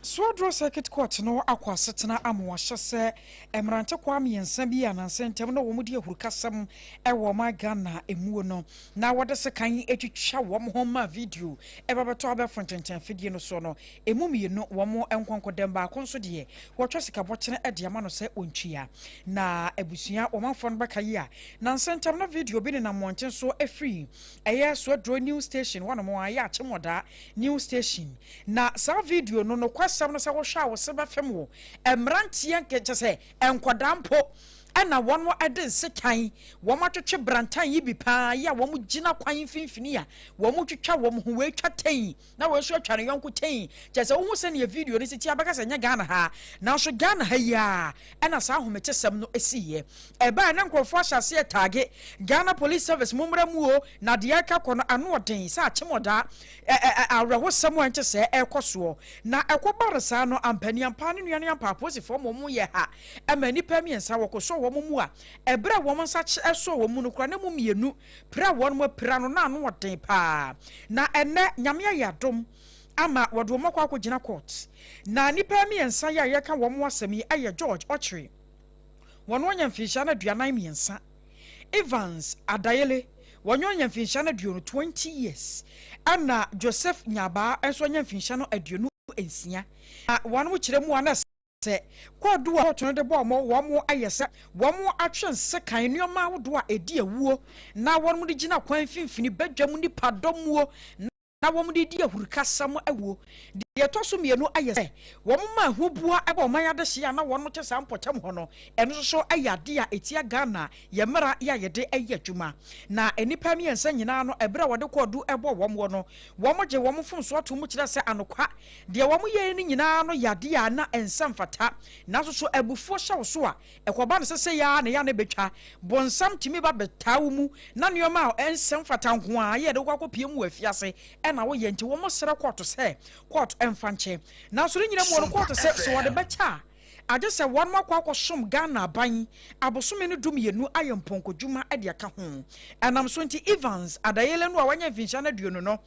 Swedru Circuit Court no akɔ asetena ama wɔahyɛ sɛ mmerantekwaa mmiɛnsa bi a nansa ntam na wɔdi ahurukasɛm wɔ ɔman Ghana muo no na wɔde sekan twitwa wɔn ho maa video ba bɛtɔ abɛɛfo ntentan afidie no soɔ no, ɛmu mmienu wɔn nkɔnkɔdɛm, baako nso deɛ wɔatwa sikabɔkyene de ama no sɛ ɔntua. Na abusua ɔmanfoɔ no bɛka yi a nansa ntam na video bi nenam mmɔnten so firi ɛyɛ Swedru New Station hɔnom a ɛyɛ Akyemɔdaa New Station. Na saa video no, nokwasɛm no sɛ wohwɛ a wo se bɛfem wo. Mmeranteɛ nke kyɛ sɛ nkwadaa mpo ɛna wɔn de nsekan, wɔn atwetwe brantan yi bi paa yi a wɔn gyina kwan mfimfini a wɔn twitwa wɔn ho, wei twa tɛn na wei nso atwa ne yɔnko tɛn. Kyɛ sɛ wohu sɛdeɛ video no si te a bɛka sɛ ɛnyɛ Ghana ha. Nanso Ghana ha yi ara ɛna saa ahometesɛm no siiɛ. Ɛbaeɛ na nkurɔfoɔ ahyɛ aseɛ taage Ghana Police Service mommra mu o, na deɛ ɛreka kɔ no ano ɔden sɛ akyem ɔdaa. Ɛ ɛ ɛ awerɛhosɛm a ɛnte sɛɛ ɛrekɔ soɔ. Na ɛkɔbaa no saa no, ampaniampa ne nua no ampa apolisifoɔ ma wɔyɛɛ ha ma nnipa mmiɛnsa wɔkɔsɔɔ wɔn mu a ɛberɛ a wɔn nsa kye sɔɔ wɔn mu no koraa na mu mmienu pira a wɔn apira no na ano ɔden paa. Na ɛnnɛ Nyame ayɛ adom ama wɔde wɔn akɔ akɔgyina court. Na nnipa mmiɛnsa yi a yɛreka wɔn ho asɛm yi yɛ George Ɔkyere, wɔn anya mfinhyia no 43, Evans Adayele, wɔn anya mfinhyia no 20, 20 years, ɛna Joseph Nyabaa nso anya mfinhyia no 26. Na wɔn kyerɛ mu a na sɛ kwaadu a kɔɔto no de bɔɔ wɔn wɔn ayɛ sɛ wɔn atwe nsekan nneɛma ahodoɔ a ɛdi awuo na wɔn de gyina kwan mfimfini badwam nnipadɔm muo na wɔde redi ahurukasɛm awuo. Deɛ ɛtɔ so mmienu yɛ sɛ, wɔma ahuboa ba ɔman adehyeɛ a na wɔte saa mpɔtam hɔ no, ɛno nso so yɛ adeɛ a ɛtia Ghana yɛn mmara yɛ a yɛde yɛ adwuma. Na nnipa mmiɛnsa nyinaa no, ɛberɛ a wɔde kɔɔdu bɔɔ wɔn wɔ no, wɔgye wɔn mfomsoɔ too mu kyerɛɛ sɛ anokwa, deɛ wɔyɛeɛ no nyinaa no yɛ adeɛ a na ɛnsɛ mfata. Nanso so abufuo hyɛ wo so a, Ɛkɔba no sɛ sei ara na ɛyɛ a na ɛbɛtwa. Bonsam tumi ba bɛtaa wo mu na nneɛma a ɛnsɛ mfata nko ara yɛ de wokɔ akɔpue mu wɔ afiase na woyɛ nti wɔsrɛ kɔɔto sɛ kɔɔto mfa nkyɛ. Nanso ne nyina mu no kɔɔto sɛ sɛ wɔde bɛkyɛ a agye sɛ wɔnom akɔ akɔsom Ghana aban abosome no dumienu ayɛ mpɔnkɔdwuma de aka ho. Ɛnam so nti Evans Adayele no a wanya mfinhyia no 20 no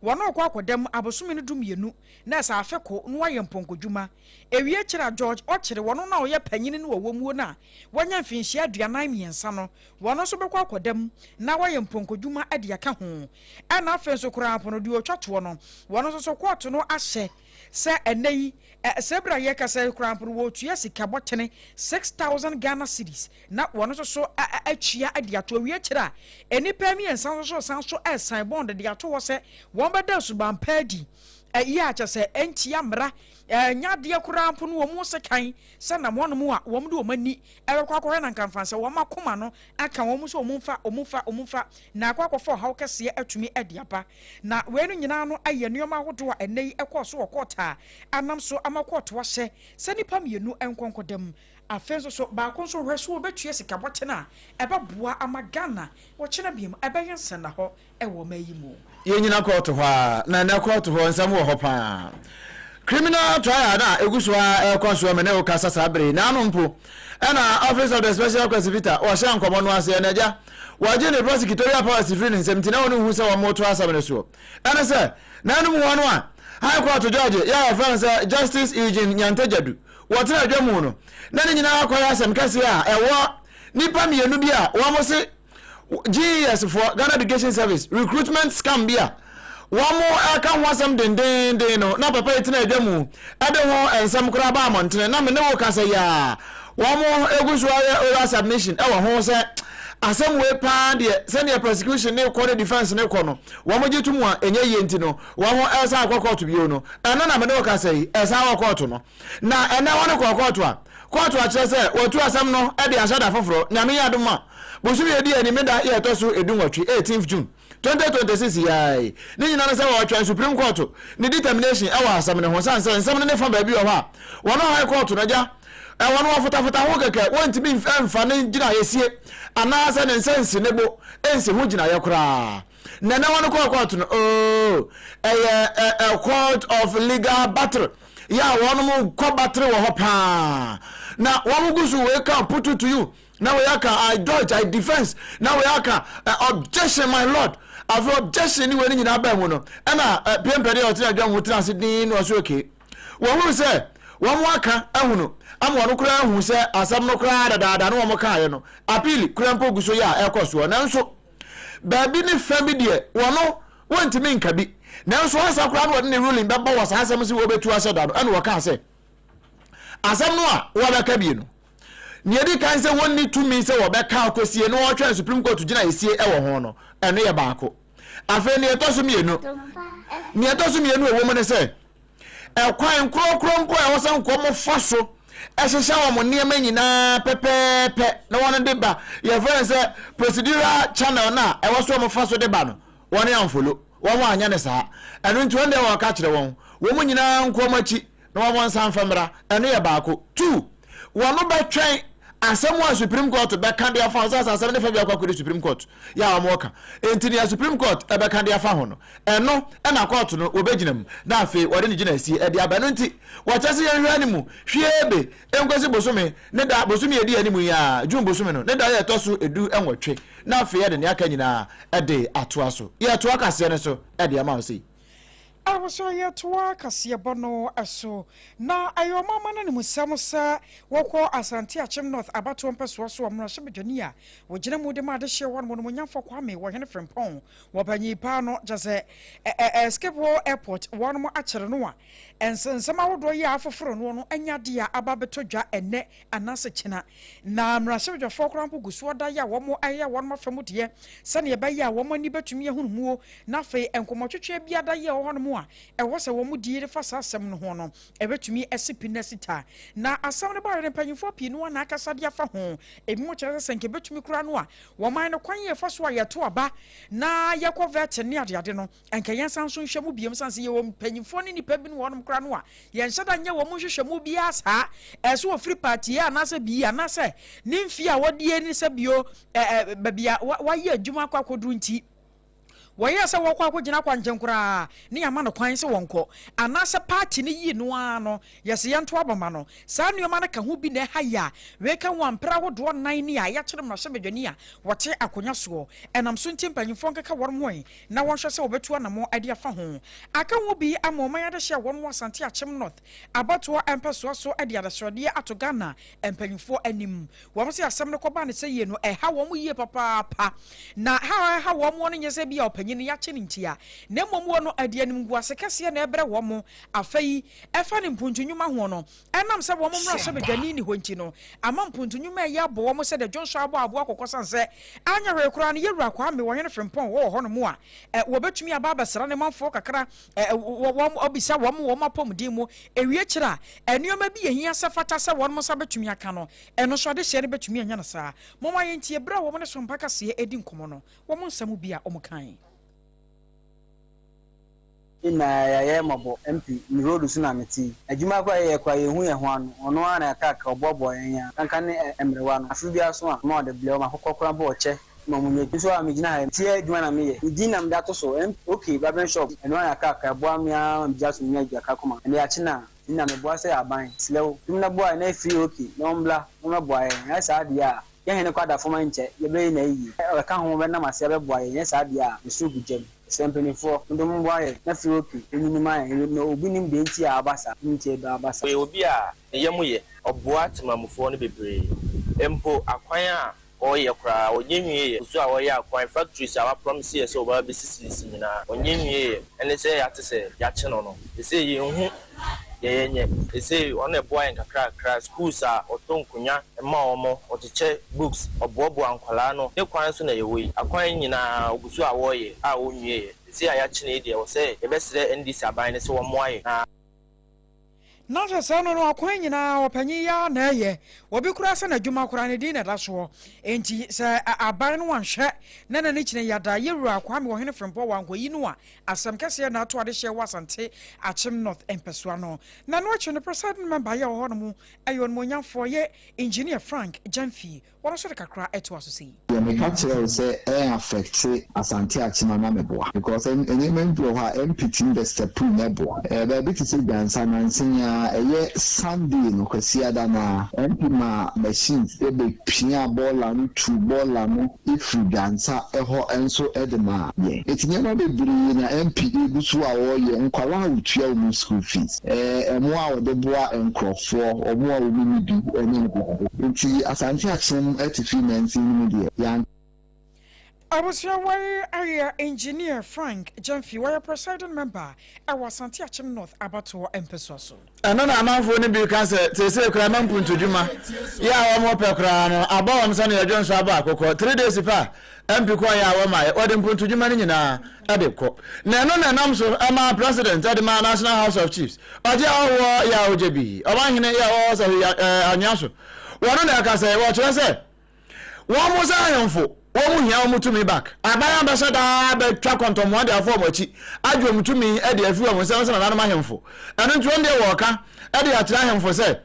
wɔne ɔkɔ akɔda mu abosome no dumienu na ɛsɛ afe ko na wayɛ mpɔnkɔdwuma. Ewie kyerɛ a George Ɔkyere, wɔno no a ɔyɛ panyini no wɔ wɔmuo no a wanya mfinhyia 43 no, wɔno nso bɛkɔ akɔda mu na wayɛ mpɔnkɔdwuma de aka ho. Ɛna afei nso koraa mpo no, deɛ ɔtwa toɔ no, wɔno nso so kɔɔto no ahyɛ sɛ ɛnnɛ yi, sɛ berɛ a yɛrekasa yi koraa mpo no, wɔretua sika bɔtene 6,000 Ghana cedis na wɔno nso so atua de ato. Awie kyerɛ a nnipa mmiɛnsa nso so san so resan bond de ato hɔ sɛ wɔbɛda suban pa adi, ɛyɛ a kyerɛ sɛ ɛntia mmara Ɛnyɛ adeɛ koraa mpo no wɔn sekan sɛ nam hɔnom a wɔn de wɔn ani bɛkɔ akɔhwɛ na nkamfa sɛ wɔn akoma no aka wɔn sɛ wɔn mfa, wɔn mfa, wɔn mfa, na akɔ akɔfa ɔhaw kɛseɛ atumi de aba. Na wei no nyinaa no yɛ nneɛma ahodoɔ a ɛnnɛ yi ɛkɔɔ so wɔ kɔɔt a anam so ama kɔɔto ahyɛ sɛ nnipa mmienu nkɔ nkɔda mu. Afei nso so baako nso hwɛ so wɔbɛtua sika bɔten a ɛbɛboa ama Ghana ɔkyena biom ɛbɛyɛ nsɛnnahɔ wɔ ɔman yi mu. Yɛnyina kɔɔto hɔ ara, na ɛnnɛ kɔɔto hɔ nsɛm wɔ hɔ paa. Criminal trial no a ɛgu so ara ɛrekɔ soɔ me ne wo kasa saa bere yi, naano mpo ɛna Office of the Special Prosecutor wɔhyɛ nkɔmmɔ no ase, ɛna agya wɔgye ne prosecutorial powers firi ne nsam nti na wɔn nhu sɛ wɔn reto asɛm no soɔ. Ɛne sɛ, nanom hɔ no a High Court judge yɛ a wɔfrɛ no sɛ Justice Eugene Nyantegyadu. wɔtena adwa mu no, na ne nyinaa akɔyɛ asɛm kɛseɛ a ɛwɔ nnipa mmienu bi a wɔn se GES foɔ, Ghana Education Service, recruitment scam bi a wɔn ɛka ho asɛm dendeenden no, na papa yi tena adwa mu ɛde ho nsɛm koraa ba amɔntene, na me ne wo kasa yi a wɔn egu so ayɛ oral submission ɛwɔ ho sɛ asɛm wei paa deɛ, sɛdeɛ prosecution ne kɔ ne defense ne kɔ no, wɔn gye to mu a ɛnyɛ yie, nti no wɔn ɛsan akɔ kɔɔto bio no, ɛno na me ne wo kasa yi ɛsan wɔ kɔɔto no. Na ɛnɛ wɔn kɔɔ kɔɔto a kɔɔto akyerɛ sɛ wɔatu asɛm no de ahyɛ da foforɔ. Nyame yɛ adom a, bosome edi anim da yɛ ɛtɔ so 18, 18th June 2026 yi ara yi. Ne nyinaa ne sɛ wɔretwɛn Supreme Court ne determination wɔ asɛm no ho, sane sɛ nsɛm no ne fa baabi wɔ hɔ a wɔn High Court no agya ɛwɔ no wɔfotafota ho kɛkɛ, wɔntumi mfa ne gyinaeɛ sie anaasɛ ne nsa nsi ne bo nsi ho gyinaeɛ koraa. Na ɛnɛ wɔn kɔɔ court no, oh, ɛyɛ a court of legal battle yɛ a wɔn kɔ battle wɔ hɔ paa, na wɔn gu so, wei ka put it to you, na wei aka I dodge, I defence, na wei aka objection, my lord. Afei objection ne wei no nyinaa baa mu no, ɛna piempɛ deɛ ɔtena adwa mu tena ase din na ɔso okay, wɔhunu sɛ wɔn aka ahunu ama wɔn koraa ahu sɛ asɛm no koraa dadaada ne wɔn kaeɛ no, appeal koraa mpo gu so yɛ a ɛkɔ soɔ, nanso baabi ne fa bi deɛ wɔn wɔntumi nka bi. Nanso ansa koraa na wɔde ne ruling bɛbɔ wɔ saa asɛm sɛ wɔbɛtu ahyɛ da no, ɛna wɔkaa sɛ asɛm no a wɔbɛka bie no, nea ɛdi kan sɛ wɔnni tumi sɛ wɔbɛka akɔsie na wɔtwɛn Supreme Court gyina esie ɛwɔ ho no, ɛno yɛ baako. Afei nea ɛtɔ so mmienu ɛwɔ mu ne sɛ ɛkwan nkorɔkorɔ mpo a ɛwɔ sɛ nkɔmɔ fa so ɛhyehyɛ wɔn nneɛma nyinaa pɛpɛɛpɛ na wɔn de ba, yɛfrɛ no sɛ procedural channel no a ɛwɔ so wɔn fa so de ba no, wɔn amfollow, wɔn anyɛ ne saa. Ɛno nti wɔn deɛ wɔka kyerɛ wɔn nyinaa nkɔm akyi na wɔn nsa nfa mmra. Ɛno yɛ baako. Two, wɔn bɛtwɛn asɛm a Supreme Court bɛka de afa ho sɛ asɛm ne fa bi akɔ akɔdi Supreme Court yɛ a wɔn ka, nti nea Supreme Court ɛbɛka de afa ho no, ɛno ɛna court no wɔbɛgyina mu na afei wɔde ne gyina sie ɛde aba. Ɛno nti wɔkyɛ sɛ yɛnhwɛ anim hwie be nkosi bosome ne da, bosome edi anim yi a, June bosome no ne da yɛ ɛtɔ so 18, na afei yɛde nea aka nyinaa ɛde atoa so. Yɛtoa kaseɛ no so ɛde ama wo sei. Ahosuo yɛtoa kaseɛbɔ no so, na ɛyɛ ɔmama no animsɛm sɛ wɔkɔ Asante Akyem North abatoɔ mpɛsoa so, ɔmmarahyɛbadwani a wɔgyina mu de ma adehyeɛ hɔ nom Onyamfo Kwame Wɔhene Frempɔn, wɔpanyin paa no kyɛ sɛ Schiphol Airport wɔnom akyere no a nsɛnsɛm ahodoɔ yi a afoforo no anya adeɛ a aba abɛtɔ dwa ɛnɛ anaasɛ kyena. Na mmarahyɛbadwafoɔ koraa mpo gu so ɔda yɛ a wɔn ɛyɛ wɔn afa mu deɛ sɛnea ɛbɛyɛ a wɔn ani bɛtumi ahunu muo, na afei nkɔmmɔtwetwe bi ada yɛ wɔ hɔnom a ɛwɔ sɛ wɔn die de fa saa asɛm no ho no ɛbɛtumi asi pi na asi ta. Na asɛm no baayɛ no, mpanyinfoɔ pii no ana akasa de afa ho. Ebi mo kyerɛ sɛ nka ɛbɛtumi koraa no a wɔman no kwan yɛ fa so a yɛto aba na yɛkɔ vetting ne adeade no, nka yɛn san so nhwɛ mu biem, san sɛ yɛwɔ mpanyinfoɔ ne nipa bi no wɔnom koraa no a yɛnhyɛ da nyɛ wɔn nhwehwɛ mu biara saa, ɛso wɔfiri party A anaasɛ B anaasɛ ne mfie a wɔde ne sɛ bio ɛɛ baabi a wayɛ adwuma akɔ akɔduru, nti wɔyɛ sɛ wɔkɔ akɔgyina akwankyɛn koraa ne yɛama no kwan sɛ wɔnkɔ, anaasɛ party no yii no ara no yɛsɛ yɛnto abama no. Saa nneɛma no ka ho bi na ɛha yi a weka ho ampere ahodoɔ nan ni a yɛakyerɛ mmarahyɛbadwani a wɔte akonnwa soɔ. Ɛnam so nti mpanyinfoɔ nkeka wɔn ho na wɔnhwɛ sɛ wɔbɛtu anammɔ de afa ho. Aka ho bi ama ɔman adehyɛ a wɔn wɔ Asante Akyem North abatoɔ mpɛsoa so de adesrɛdeɛ ato Ghana mpanyinfoɔ anim. Wɔn sɛ asɛm no kɔba ne sɛ yie no, ɛha wɔn yie papaapa, na ha ɛha wɔn no nyɛ sɛ bi a ɔpanyin no yɛakye ne ntia, na mmom wɔ no ɛde animguase kɛseɛ na ɛbrɛ wɔn. Afei ɛfa ne mpuntu nnwuma ho no, ɛnam sɛ wɔn mmarahyɛbadwani ni hɔ nti no, ama mpuntu nnwuma ɛyɛ abɔ wɔn sɛ de dwonsɔ abɔ aboa kɔkɔ, san sɛ anyɛ hwee koraa no, yɛwura Kwame Wɔhene Frempɔn wɔ hɔnom a wɔbɛtumi aba abɛsra ne manfoɔ kakra, wɔn abisa wɔn apɔmuden mu, ewie kyerɛ a nneɛma bi yɛ hia sɛ fata sɛ wɔn nsa bɛtumi aka no, ɛno nso adehyɛ no bɛtumi anya no saa. Mɔmɔ ayɛ ntie berɛ a wɔn ne Sompa kaseɛ edi nkɔmɔ no, wɔn nsɛm bi a wɔn kan. Nyinaa yɛayɛ mmɔbɔ mp me road so na mete yi. Adwuma koraa yɛyɛ koraa yɛnhu yɛn ho ano. Ɔno ara na kakra ɔboaboa yɛn a kanka ne mmerewa no. Afe biara so a ma ɔde blɛ wɔn akokɔ koraa mpo ɔkyɛ ma wɔn nya bi. Nso a megyina ha yi teɛ adwuma na meyɛ. Me din na mede ato so MP okay barbering shop ɛno ara na kakra ɛboa me ara ma megyina so menya adwuma kama. Ɛnɛ yɛakye no a nti na meboa sɛ aban mesrɛ wo dom na boa yɛn na ɛfiri okay na wɔmmra na wɔmmɛboa yɛn. Anyɛ saa deɛ a yɛn hene kɔ ada fam nkyɛ yɛbɛyɛ na ayie. Ɔbɛka ho bɛnam ase abɛboa yɛn. Anyɛ saa deɛ a mesoro gu gya mu. Sɛ mpaninfoɔ mo de mo boa yɛn na firi opi onyini ma yɛn na obi nim deɛ nti a aba saa nti ɛdɔ aba saa. Ɔyɛ obi a ne yam yɛ, ɔboa temamufoɔ no bebree. Mpo akwan a ɔreyɛ koraa ɔnyɛ nwieɛ. Osu a ɔreyɛ akwan, factories a wapromise yɛ sɛ ɔbɛba abɛsisisisi nyinaa ɔnyɛ nwieɛ. Ɛne sɛ yɛate sɛ yɛakye no no, seesei yɛnhu deɛ yɛnyɛ. Seesei ɔno na ɛboa yɛn kakrakra, schools a ɔtɔ nkonnwa ma wɔn, ɔkyekyɛ books, ɔboaboa nkwadaa no. Ne kwan so na yɛwɔ yi. Akwan nyinaa ɔgu so a wɔreyɛ a ɔnwieɛ. Seesei a yɛakye no yi deɛ ɛwɔ sɛ yɛbɛsrɛ NDC aban no sɛ wɔmmoa yɛn na. Na sɛ saa no no akwan nyinaa ɔpanyin yi ara na ɛyɛ. Obi koraa sɛ n'adwuma koraa ne din na ɛda soɔ. Enti sɛ aban no anhwɛ na n'ani kyene yada Yɛwura Kwame Ɔhene Frempɔn wankɔyi no a, asɛm kɛseɛ na ato adehyeɛ wɔ Asante Akyem North mpɛsoa no. Na ɛno akyi no Presiding Member yɛ wɔ hɔnom yɛ Onimuonyamfoɔ yɛ Engineer Frank Gyamfi Wɔn nso de kakra toa so sei. Deɛ meka kyerɛ wo sɛ ɛn affecte Asante Akyem a na meboa because nneɛma bi wɔ hɔ a MP tumi bɛ step in boa. Ɛɛ baabi te sɛ Gyansa nansa yi ara ɛyɛ Sunday no Kwasiada no ara MP maa machines bɛ piaa bɔɔla no tuu bɔɔla no firi Gyansa hɔ nso de maa yɛn. Nti nneɛma bebree na MP gu so a ɔreyɛ, nkwadaa a ɔtua wɔn school fees, ɛɛ mmoa a ɔde boa nkorɔfoɔ, wɔn a wɔn nni bi ne nkwadaa. Nti Asante Akyem Atifi mansin no mu deɛ, yɛan. Abusua wei ayɛ Engineer Frank Gyamfi, ɔyɛ Presiding Member wɔ Asante Akyem North abatoɔ mpɛsoa so. Ɛno na amanfoɔ no bi ka sɛ, Seesei koraa ma mpuntudwuma yɛ a wɔpɛ koraa no abɔ wɔn sɛnea dwonsɔ abɔ akokɔ. 3 days pɛ a MP kɔeɛ a wɔmmaeɛ, wɔde mpuntudwuma no nyinaa de kɔ. Na ɛno na ɛnam so ma President de maa National House of Chiefs ɔgye ahɔhoɔ yɛ a ɔgye bi, ɔmanhene yɛ a ɔwɔ sɛ anwea so. Wɔno na ɛka sɛ wɔkyerɛ sɛ Wɔn mo sɛ ahemfo, wɔn mo hia wɔn tumi back. Aban abɛhyɛ daa abɛtwa kɔntɔmmoa de afa wɔn akyi, agye wɔn tumi de afi wɔn nsam sɛ nananom ahemfo. Ɛno nti wɔn deɛ wɔreka de akyerɛ ahemfo sɛ,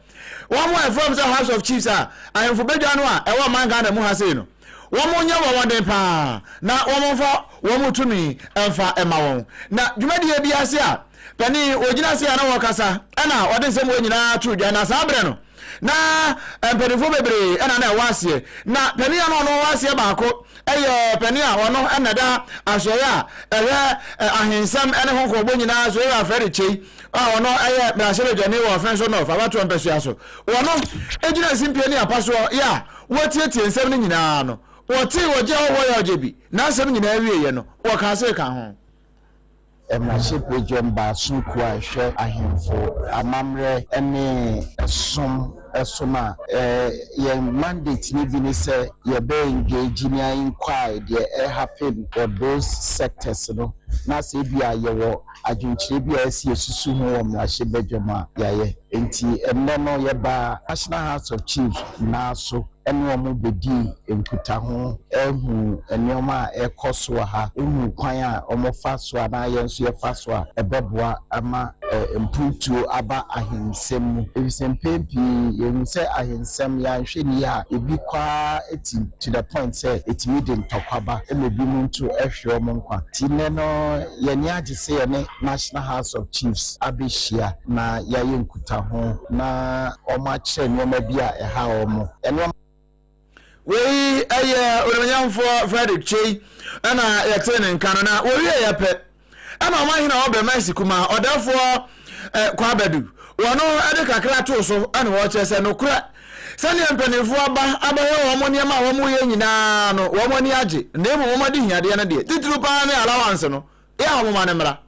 wɔn a ɛfrɛ wɔn sɛ House of Chiefs a ahemfo badwa no a ɛwɔ ɔman Ghana mu ha sei no, wɔn nyɛ wɔn den paa na wɔn mfa wɔn tumi mfa mma wɔn. Na dwumadie bi ase a panin wɔgyina ase a na wɔrekasa ɛna wɔde nsɛm wɔ nyinaa to dwa na saa berɛ no Na mpanimfoɔ bebree na na ɛwɔ aseɛ. Na panin a na ɔno wɔ aseɛ baako yɛ panin a ɔno na ɛda asoɛeɛ a ɛhwɛ ahensɛm ne ho nkɔmmɔbɔ nyinaa so, Owura Frederick Kyei a ɔno yɛ mmarahyɛbadwani wɔ Offinso North abatoɔ mpasua so. Wɔno gyina simpie ne apasoɔ yɛ a wɔtiatia nsɛm no nyinaa no, wɔtee ɔgye a ɔwɔ yɛ ɔgye bi n'asɛm nyinaa wieeɛ no, wɔkaa sei ka ho. Mmarahyɛbadwam baason kuo a ɛhwɛ ahemfo amammerɛ ne ɛsom so no a, yɛn mandate no bi ne sɛ yɛbɛ engage ne a inquire deɛ ɛ happen wɔ those sectors no na sɛ ebia yɛwɔ adwenkyerɛ bi a ɛsɛ yɛsusu ho wɔ mmarahyɛbadwam a yɛayɛ. Nti ɛnnɛ no yɛbaa National House of Chiefs nyinaa so ne wɔn bedii nkutaho, huu nneɛma a ɛrekɔ so wɔ ha, huu kwan a wɔfa so anaa yɛn nso yɛfa so a ɛbɛboa ama mpuntuo aba ahensɛm mu. Efisɛ mpɛn pii yɛhu sɛ ahensɛm yɛanhwɛ no yie a, ebi kɔ ara ti to the point sɛ ɛtumi de ntɔkwa ba ma ebinom nso hwere wɔn nkwa. Nti nnɛ no yɛn ani agye sɛ yɛne National House of Chiefs abɛhyia na yɛayɛ nkutaho na wɔakyerɛ nneɛma bi a ɛha wɔn. Nneɛma. Wei yɛ Onimuonyamfoɔ Frederick Kyei ɛna yɛtee ne nka no na wɔwieɛ pɛ ɛna ɔmanhene a ɔwɔ Brɛmansi kumaa ɔdɛfoɔ eh, Kwabadu wɔno ɛde kakra too so ɛna wɔkyerɛ sɛ nokorɛ sɛdeɛ mpanimfoɔ aba abɛhwɛ wɔn nneɛma a wɔn yɛ nyinaa no wɔn ani agye na mmom wɔn ade hiadeɛ no deɛ titiriw paa ne allowance no yɛ a wɔn ma no mmra.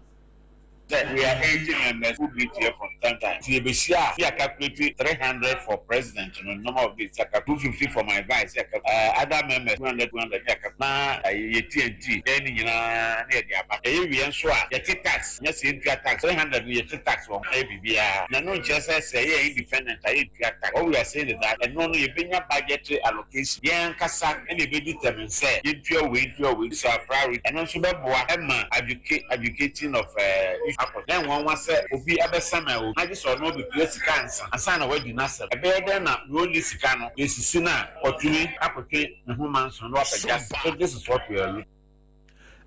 Sɛ we are 80 members who meet here from time time nti yɛbɛhyia a yɛ calculate 300 for president no number of days yɛ calculate 250 for my vice yɛ calculate other members 200 200 yɛ calculate na yɛ TNT yɛyɛ ne nyinaa na yɛde aba yɛyɛ wie nso a yɛte tax nyɛ sɛ yɛntua tax 300 no yɛte tax wɔ ho na yɛ biribiara na ɛno nkyerɛ sɛ sɛ yɛyɛ independent a yɛntua tax what we are saying is that ɛno no yɛbɛnya budgetary allocation yɛn ankasa na yɛbɛ determine sɛ yɛntua wei ntua wei these are priority ɛno nso bɛboa ma advocating of issue akɔ so. Na ɛnwanwa sɛ obi abɛsaman obi na gye sɛ ɔno ɔbɛtua sika ansa ansa na wadi n'asɛm. Ɛbɛyɛ dɛn na nea ɔnni sika no yɛsisi no a watumi akɔtwe ne ho manso na wapɛ justice? So this is what we are looking.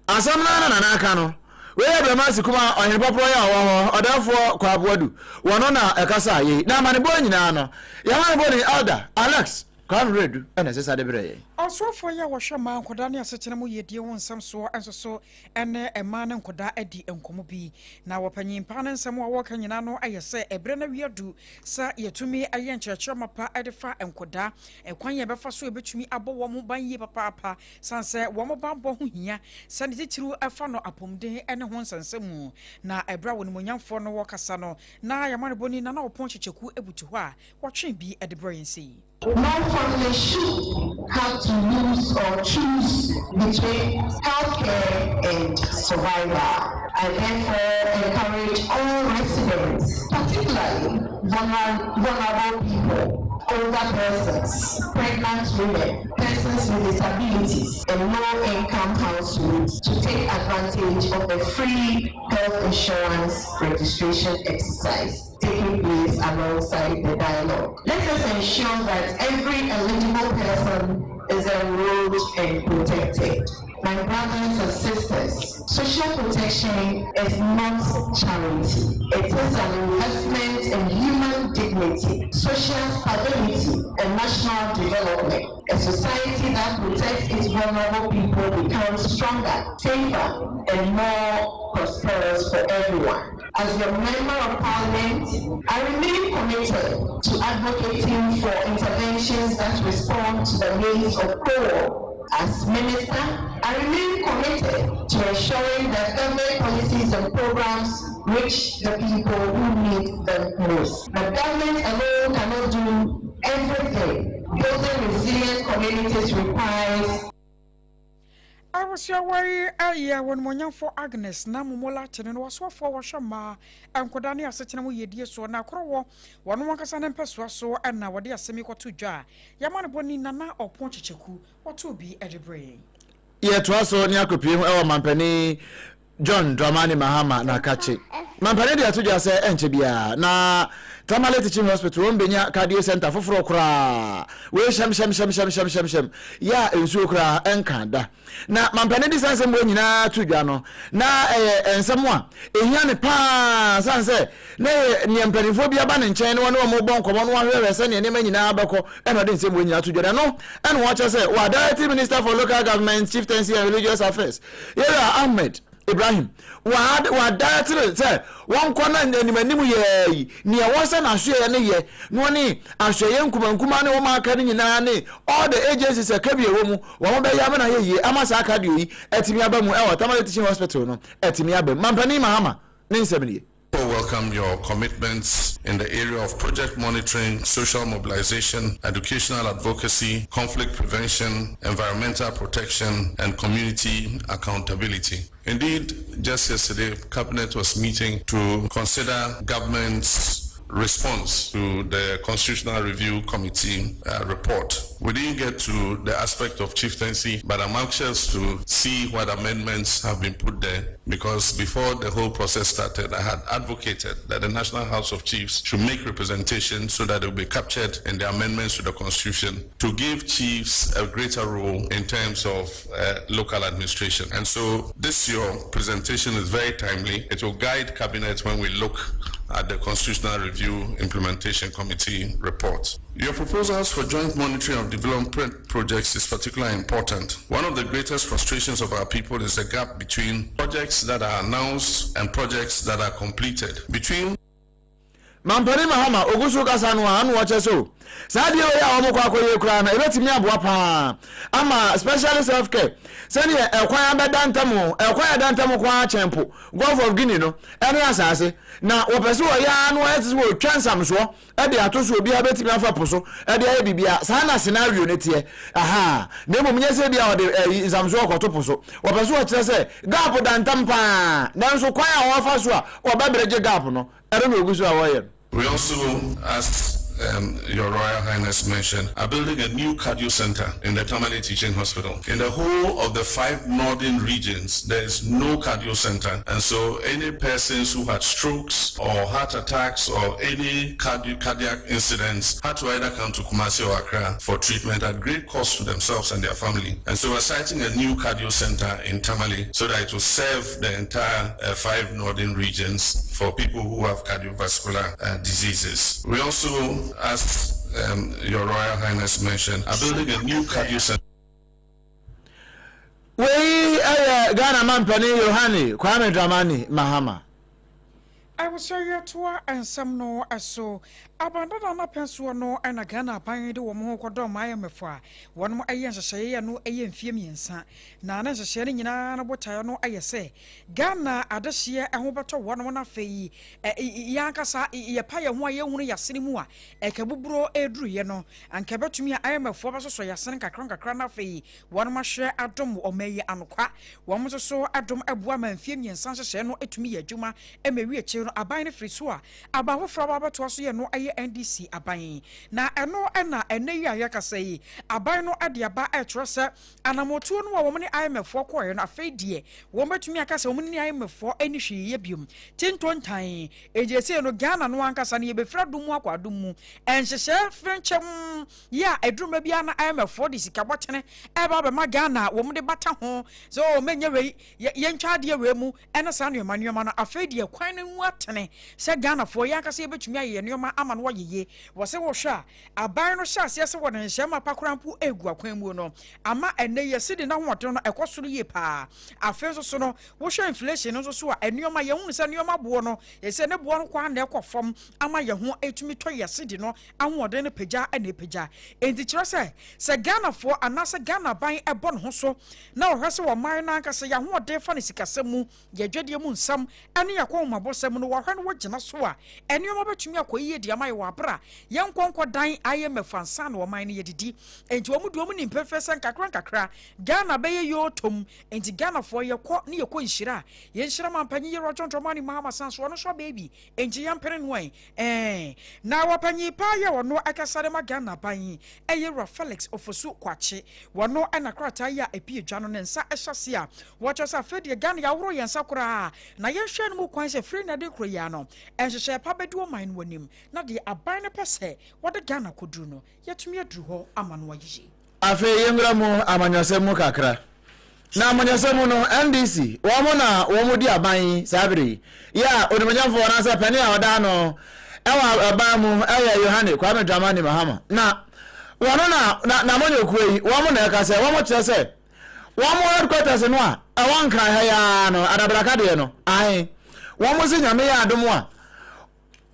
Asɛm no ara na Nana aka no. Wei yɛ Brɛmasi Kuma ɔhene pɔporɔ yi a ɔwɔ hɔ, ɔdɛɛfoɔ Kwaa Boadu. Wɔno na ɛkasaa yei. Na amanebɔ nyinaa no, yɛn amanebɔni Elder Alex Kwame Wiredu na ɛsesa de brɛɛ yɛn. Ɔsoafoɔ yi a ɔhwɛ mmaa, nkwadaa ne asetena mu yiedie ho nsɛm soɔ nso so ne mmaa ne nkwadaa adi nkɔmmɔ bi. Na wɔ panyin paa no nsɛm a wɔreka nyinaa no yɛ sɛ ɛberɛ no awie adu sɛ yɛtumi yɛ nkyerɛkyerɛ mapa de fa nkwadaa, ɛkwan a yɛbɛfa so yɛbɛtumi abɔ wɔn ho ban yie papaapa sane sɛ wɔn banbɔ ho hia sɛ ne titiriw ɛfa no apɔmuden ne ho nsɛnsɛm mu. Na ɛberɛ a wɔnimonyamfoɔ no wɔkasa no na yɛamanebɔni Nana Ɔpɔn Kyekyeku butu hɔ a wɔtwe bi de brɛ yɛn sei. No family should have to lose or choose between healthcare and survival. I therefore encourage all residents, particularly vulnerable people, older persons, pregnant women, persons with disabilities, and low-income households to take advantage of the free health insurance registration exercise taking place alongside the dialogue. Let us ensure that every eligible person is enrolled and protected. My brothers and sisters, social protection is not charity. It is an investment in human dignity, social stability, and national development. A society that protects its vulnerable people becomes stronger, safer, and more prosperous for everyone. As your member of parliament, I remain committed to advocating for interventions that respond to the needs of poor. As minister, I remain committed to ensuring that government policies and programs reach the people who need them most. The government alone cannot do everything. Building resilient communities requires Abusua yi yɛ wɔnimonyamfoɔ Agnes na Momola Kyene no wɔsoafoɔ a wɔhwɛ mmaa, nkwadaa ne asetena mu yiedie soɔ na korɔ wɔ wɔn ankasa ne mpɛsoa so na wɔde asɛm yi kɔto dwa a yɛama no bɔni Nana Ɔpɔn Kyekyeku wɔtoo bi de brɛ yɛn. Yɛtoa so ne akɔpie ho wɔ mampanin John Dramani Mahama n'akakye. Mampanin de ato dwa sɛ ɛnkyɛ biara na Tamale Teaching Hospital wɔn bɛnya cardio center foforɔ koraa. Wei hyɛmhyɛmhyɛmhyɛmhyɛmhyɛm yɛ a nsuo koraa ɛnka da. Na mampanin de saa nsɛm wei nyinaa to dwa no, na ɛyɛ nsɛm a ɛhia no paa sane sɛ na ɛyɛ nea mpanimfoɔ bi aba ne nkyɛn na wɔne wɔn rebɔ nkɔmmɔ na wɔahwɛhwɛ sɛnea nneɛma nyinaa bɛkɔ ɛna ɔde nsɛm wei nyinaa to dwa. Na ɛno ɛna wɔkyerɛ sɛ wɔ Deputy Minister for Local Government, Chieftaincy and Religious Affairs, Yɛwura Ahmed Ibrahim, wɔadaetere sɛ wɔnkɔ na anim anim yɛɛ yi, nea ɛwɔ sɛ n'asoɛeɛ no yɛ, na wɔne asoɛeɛ nkumankumaa ne wɔn a aka no nyinaa ne all the agencies a ɛka bi ɛwɔ mu, wɔn bɛyɛ ama no ayɛ yie ama saa cardio yi atumi aba mu ɛwɔ Tamale Teaching Hospital no atumi aba mu. Mampanin Mahama ne nsɛm nie. Welcome your commitments in the area of project monitoring, social mobilization, educational advocacy, conflict prevention, environmental protection, and community accountability. Indeed, just yesterday, Cabinet was meeting to consider government's response to the Constitutional Review Committee report. We didn't get to the aspect of chieftaincy, but I'm anxious to see what amendments have been put there, because before the whole process started, I had advocated that the National House of Chiefs should make representation so that it will be captured in the amendments to the Constitution to give chiefs a greater role in terms of local administration. And so this your presentation is very timely. It will guide Cabinet when we look at the Constitutional Review Implementation Committee report. Your proposals for joint monitoring of development projects is particularly important. One of the greatest frustrations of our people is the gap between projects that are announced and projects that are completed. Between Mampanin Mahama ogu so kasa no a, ano ɔkyɛ sɛ o, saa adeɛ wei a wɔkɔ akɔyɛ koraa no, ɛbɛtumi aboa paa ama specialist health care sɛdeɛ ɛkwan abɛda ntam, ɛkwan a ɛda ntam ko ara kyɛn po, Gulf of Guinea no, ɛne asase. Na wɔpɛ sɛ wɔyɛ ara no ayɛ te sɛ wɔretwa nsamsoɔ de ato so obiara bɛtumi afa po so de ayɛ biribiara. Saa na scenario no teɛ. Aha. Na mmom nyɛ sɛ bi a wɔde ɛyi nsamsoɔ kɔto po so. Wɔpɛ sɛ wɔkyerɛ sɛ gap da ntam paa, nanso kwan a wɔfa so a wɔbɛbregye gap no, ɛno na wɔgu so a wɔreyɛ no. We also, as Your Royal Highness mentioned, are building a new cardio center in the Tamale Teaching Hospital. In the whole of the 5 northern regions, there is no cardio center, and so any persons who had strokes or heart attacks or any cardiac incidents had to either come to Kumasi or Accra for treatment at great cost to themselves and their family. And so we're siting a new cardio center in Tamale so that it will serve the entire 5 northern regions for people who have cardiovascular diseases. We also, as Your Royal Highness mentioned, are building a new cardio center. Wei yɛ Ghana mampanin Yohane Kwame Dramani Mahama. Abusua yɛtoa nsɛm no so. Aban dada no apɛn soɔ no na Ghana aban de wɔn ho kɔdɔm IMF a wɔn yɛ nhyehyɛeɛ yɛ no yɛ mfeɛ mmiɛnsa. Na ne nhyehyɛeɛ no nyinaa no botaeɛ no yɛ sɛ Ghana adehyeɛ ho bɛtɔ wɔn na afei yɛn ankasa yɛpa yɛn ho a yɛhunu yɛn asene mu a ɛkabuburo reduruiɛ no anka ɛbɛtumi a IMF foɔ bɛsosɔ yɛn asene nkakra nkakra na afei Wɔnom ahwɛ adom ɔman yi anokwa. Wɔn nso so adom boa ma mfeɛ mmiɛnsa nhyehyɛɛ no tumi yɛ adwuma ma ɛwie akyire no aban no firi so a aban foforɔ aba abɛtoa so yɛ no yɛ NDC aban. Na ɛno na ɛnnɛ yi a yɛrekasa yi aban no de aba rekyerɛ sɛ anamɔtuo no a wɔn ne IMF foɔ kɔeɛ no afei deɛ wɔn bɛtumi aka sɛ wɔn ne IMF foɔ nni hwee yɛ biom. Tintontan. Enti seesei no Ghana no ankasa no yɛbɛfiri adom mu akɔ adom mu. Nhyehyɛɛ frenkyɛm. Yɛ a ɛduru mmerɛ biara na IMF foɔ de sika bɔtene ɛreba abɛma Ghana a wɔn de bata ho sɛ oh mɛnyɛ wei, yɛ yɛntwa adeɛ wei mu ɛne saa nnoɔma nnoɔma no. Afei deɛ kwan no mu atene sɛ Ghanafoɔ yɛn ankasa yɛbɛtumi ayɛ yɛn nnoɔma ama no ayɛ yie. Wɔ sɛ wohwɛ a aban no hyɛ aseɛ sɛ wɔde nhyehyɛɛ mapa koraa mpo ɛregu akwan muo no ama ɛnnɛ yi cedi no ahoɔden no ɛkɔ soro yie paa. Afei nso so no wohwɛ inflation no nso so a nnoɔma yɛhunu sɛ nnoɔma boɔ no ɛsɛ ne boɔ no kɔ ara na ɛkɔ fam ama yɛn ho ɛtumi tɔ yɛn cedi no ahoɔden no pagya na ɛpagya. Enti kyerɛ sɛ, sɛ Ghanafoɔ anaasɛ Ghana aban bɔ ne ho so na ɔhwɛ sɛ ɔman no ankasa yɛn ahoɔden fa no sikasɛm mu, yɛn adwadie mu nsɛm ne yɛn akɔnhomabɔsɛm no wɔhwɛ na wɔgyina so a, nneɛma bɛtumi akɔ yie de ama yɛn wɔ aberɛ a yɛnkɔ nkɔdan IMF ansa na ɔman no yɛdidi. Enti wɔn deɛ wɔn nim pefee sɛ nkakra nkakra Ghana bɛyɛ yoo tom. Enti Ghanafoɔ yɛkɔ ne yɛkɔ nhyira a, yɛnhyira Mampanyin Yerua John Dramani Mahama san so ɔno nso abɛyɛ bi. Enti yɛmpene no ɛ? Ɛɛ. Na wɔpanyin paa yi a ɔno ɛkasa de ma Ghana aban yi ɛyɛ Wura Felix Ofosu Kwakye. Wɔno ɛna krataa yi a ɛpue dwa no ne nsa ɛhyɛ aseɛ a wɔkyerɛ sɛ afei deɛ Ghana yɛahoro yɛn nsa koraa na yɛnhwɛ no mu kwan sɛ firi nnɛ de rekɔ yi ara no nhyehyɛɛ pa bɛdi ɔman no anim na deɛ aban no pɛ sɛ wɔde Ghana kɔduru no yɛatumi aduru hɔ ama no ayɛ yie. Afei yɛnwura mu amanyɔsɛm mu kakra. Na amanyɔsɛm mu no, NDC, wɔn na wɔn di aban yi saa bere yi. Yɛ a onimuonyamfoɔ anaasɛ panin a ɔda ano wɔ aban mu yɛ Yohane Kwame Dramani Mahama. Na wɔn na na n'amanyɔkuo yi, wɔn na ɛka sɛ, wɔn kyerɛ sɛ wɔn headquarters no a ɛwɔ Nkran ha yi ara no, Adabraka deɛ no, ae, wɔn se Nyame yɛ adom a,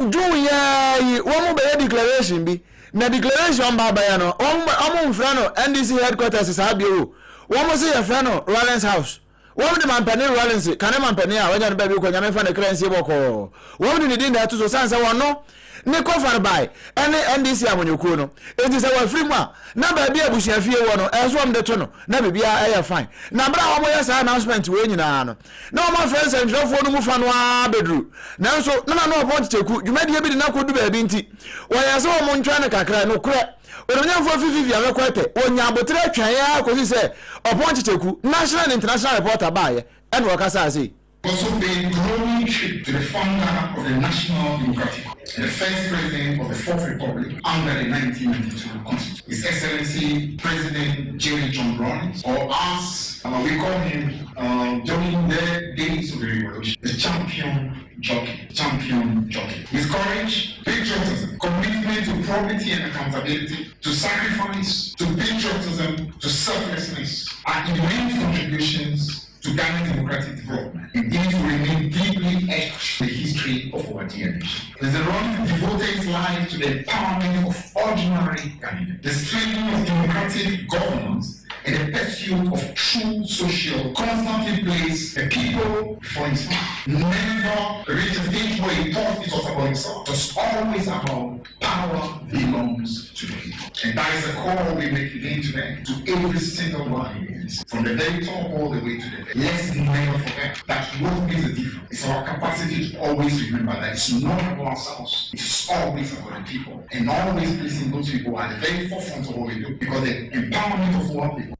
June yi ara yi wɔn bɛyɛ declaration bi na declaration wɔn ba bɛyɛ no wɔn wɔn mfrɛ no NDC headquarters saa bio o wɔn se yɛfrɛ no Rawlings house wɔn de mampanin Rawlings kane mampanin a wanya no baabi kɔ nyame fa ne kra nsie bɔkɔɔ wɔn de ne din na ɛto so san sɛ wɔn no ne kɔfar bae ɛne NDC amanyɔkuo no enti sɛ wɔafiri mu a na baabi a abusuafie wɔ no ɛso wɔn de to no na biribiara ɛyɛ fine na bere a wɔyɛ saa announcement wei nyinaa no Na wɔafrɛ nsɛntwerɛfoɔ no mu fa no ara bɛduru. Nanso, na Nana Ɔpɔn Kyekyeku dwumadie bi de no akɔdu baabi nti, wɔyɛɛ sɛ wɔntwɛn no kakra. Nokorɛ, Onimuonyamfoɔ Fifi Fiame Kwete, wɔnyaa aboterɛ twɛn ara kɔsii sɛ Ɔpɔn Kyekyeku, national and international reporter baeɛ, ɛna ɔkasaa sei. Also paid glowing tribute to the founder of the National Democratic and the first president of the Fourth Republic under the 1992 Constitution, His Excellency President Jerry John Rawlings, or as uh, we call him uh, during the days of the revolution, the champion jockey, champion jockey. His courage, patriotism, commitment to probity and accountability, to sacrifice, to patriotism, to selflessness are immense contributions to Ghana's democratic development. And these will remain deeply etched in the history of our dear nation. President Rawlings devoted his life to the empowerment of ordinary Ghanaians, the strengthening of democratic governance, and the pursuit of true social, constantly placed the people before himself. Never reached a stage where he thought it was about himself. It was always about power belongs to the people. And that is a call we make again today to every single one in the from the very top all the way to the very. Let's never forget that what makes the difference is our capacity to always remember that it's not about ourselves, it's always about the people. And always placing those people at the very forefront of what we do because the empowerment of one people.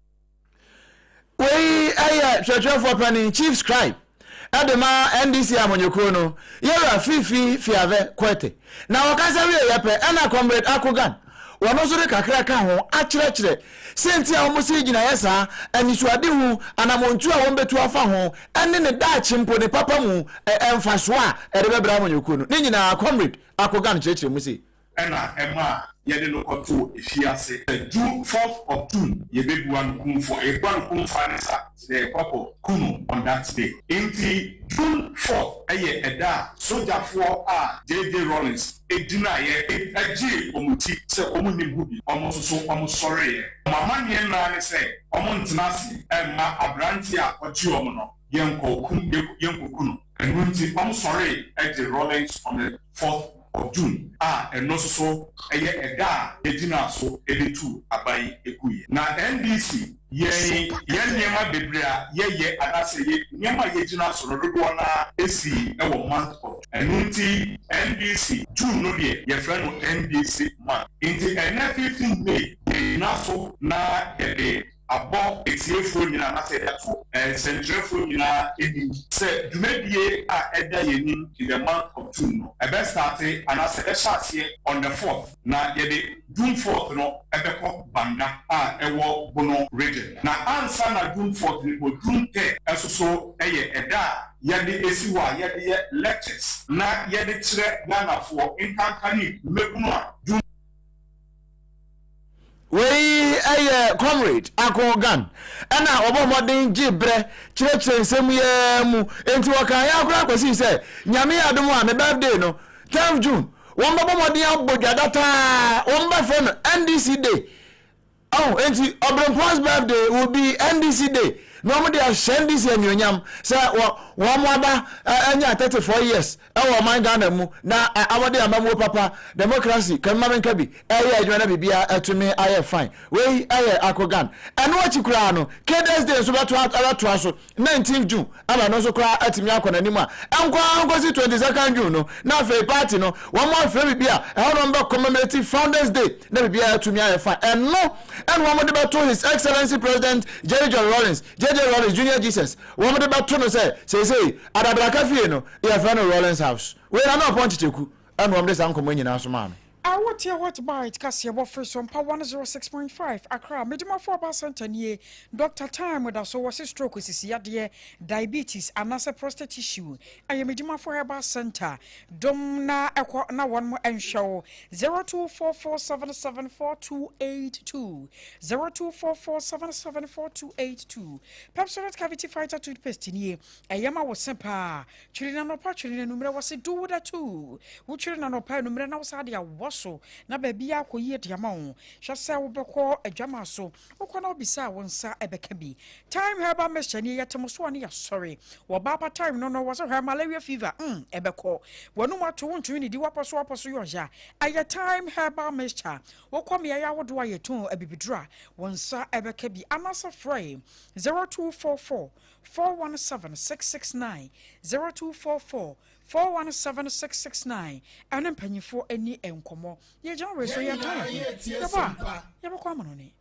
Wei yɛ twerɛtwerɛfoɔ panin, Chief Scribe, de ma NDC amanyɔkuo no, Yɛwura Fifi Fiave Kwete. Na ɔkasa wieeɛ pɛ ɛna Comrade Akogan, wɔno nso de kakra ka ho akyerɛkyerɛ sɛnti a wɔsii gyinaeɛ saa, anisoadehu, anammɔntuo a wɔbɛtu afa ho, ɛne ne daakye mpo ne papa mu mfasoɔ a ɛde bɛbrɛ amanyɔkuo no. Ne nyinaa Comrade Akogan kyerɛkyerɛ mu sei. na ɛmaa yɛde no kɔtoo afiase. Sɛ June fourth of June yɛbɛbua no kumfɔ, yɛbua no kumfɔ a ne sa kyerɛ yɛkɔ akɔ ku no on that day. Nti June fourth yɛ ɛda a sogyafoɔ a JJ Rawlings gyinaeɛ gyee wɔn ti sɛ wɔn nnim ho bi, wɔn nso so wɔn sɔreeɛ. Wɔn amanneɛ nyinaa ne sɛ wɔn ntena ase mma aberanteɛ a ɔgye wɔn no yɛnkɔ yɛnkɔku no. Ɛno nti wɔn sɔree gye Rawlings on the fourth of June a ɛno nso so yɛ ɛda a yɛgyinaa so de tuu aba yi guiɛ. Na NDC yɛn yɛn nneɛma bebree a yɛyɛ anaasɛ yɛ nneɛma a yɛgyina so no dodoɔ no ara sii wɔ month of June. Ɛno nti NDC June no deɛ yɛfrɛ no NDC month. Nti ɛnnɛ 15 May yɛgyina so na yɛde abɔ atiefoɔ nyinaa anaasɛ yɛde ato nsɛnkyerɛfoɔ nyinaa anim sɛ dwumadie a ɛda yɛn anim in the month of June no ɛbɛ starte anaasɛ ɛbɛhyɛ aseɛ on the fourth na yɛde June fourth no ɛbɛkɔ Banda a ɛwɔ Bono region. Na ansa na June fourth no mpo June third nso so yɛ ɛda a yɛde asi hɔ a yɛde yɛ lectures na yɛde kyerɛ Ghanafoɔ nkanka ne mmabunu a June Wei yɛ Comrade Ako Gan ɛna ɔbɔ mmɔden gye berɛ kyerɛkyerɛ nsɛm yi ara mu. Enti wɔkaa yɛn koraa kɔsii sɛ Nyame yɛ adom a ne birthday no, 10th June, wɔn bɛbɔ mmɔden abɔ dwa dataa, wɔn bɛfrɛ no NDC Day. Oh, enti Ɔberempɔn's birthday will be NDC Day. Na wɔn de ahyɛ NDC anuonyam sɛ wɔ wɔn aba anya 34 years ɛwɔ ɔman Ghana mu na awɔde amammuo papa, democracy, kame ma menka bi, ɛyɛ adwuma na biribiara atumi ayɛ fine. Wei ɛyɛ Akogan. Ɛno akyi koraa no, Cadres Day nso bɛtoa ɛbɛtoa so 19th June ama ɛno nso koraa atumi akɔ n'anim a ɛnkɔ ara nkɔsi 22nd June no na afei party no wɔn afrɛ biribi a ɛhɔ na wɔn bɛ commemorate Founders Day na biribiara atumi ayɛ fine. Ɛno ɛna wɔn de bɛto His Excellency President Jerry John Rawlings, JJ Rawlings Junior Jesus, wɔn de bɛto no sɛ seesei Adabraka fie no Yɛfrɛ no Rawlings House. Wei na na ɔpɔn kyekyeku ɛna wɔn de saa nkɔmɔ nyinaa somaa no. A Wotie Hot Bite kaseɛbɔ firi so mpa 106.5 Accra Medimafo Aba Center nie Doctor Time da so wɔse stroke sisi yadeɛ diabetes anaasɛ prostate issue ɛyɛ Medimafo Herbal Center dom na ɛkɔ na wɔn nhwɛ wo 0244774282 0244774282 Pepsodent Cavity Fighter Toothpaste nie Ɛyɛ ma wo se paa. Twere no anɔpa, twere no anummerɛ. Wɔse do wo da too. Wo twere no anɔpa, anummerɛ na wo saa de awɔ so na baabiara akɔ yie de ama wo. Hwɛ sɛ wo bɛkɔ adwamaa so. Wo kɔ na wo bisa a wo nsa bɛka bi. Thyme herbal mixture nie, yɛte mo so a ne yɛasɔre. Wɔ baa pa thyme no no, wɔse hwɛ malaria fever, mm, ɛbɛkɔ. W'anum ato, wo ntumi nnidi, w'apɔ so w'apɔ so yɛ ɔya. Ɛyɛ thyme herbal mixture. Wo kɔ mmeaeɛ ahodoɔ a yɛtɔn abibiduro a, wo nsa bɛka bi. Anaasɛ frɛ 0244 417 669, 0244 417 669 ɛne mpanyinfoɔ ani nkɔmmɔ. Yɛgyina wei so yɛntɔn yɛn ho. Yɛbɔ a, yɛbɛkɔ amanɔne.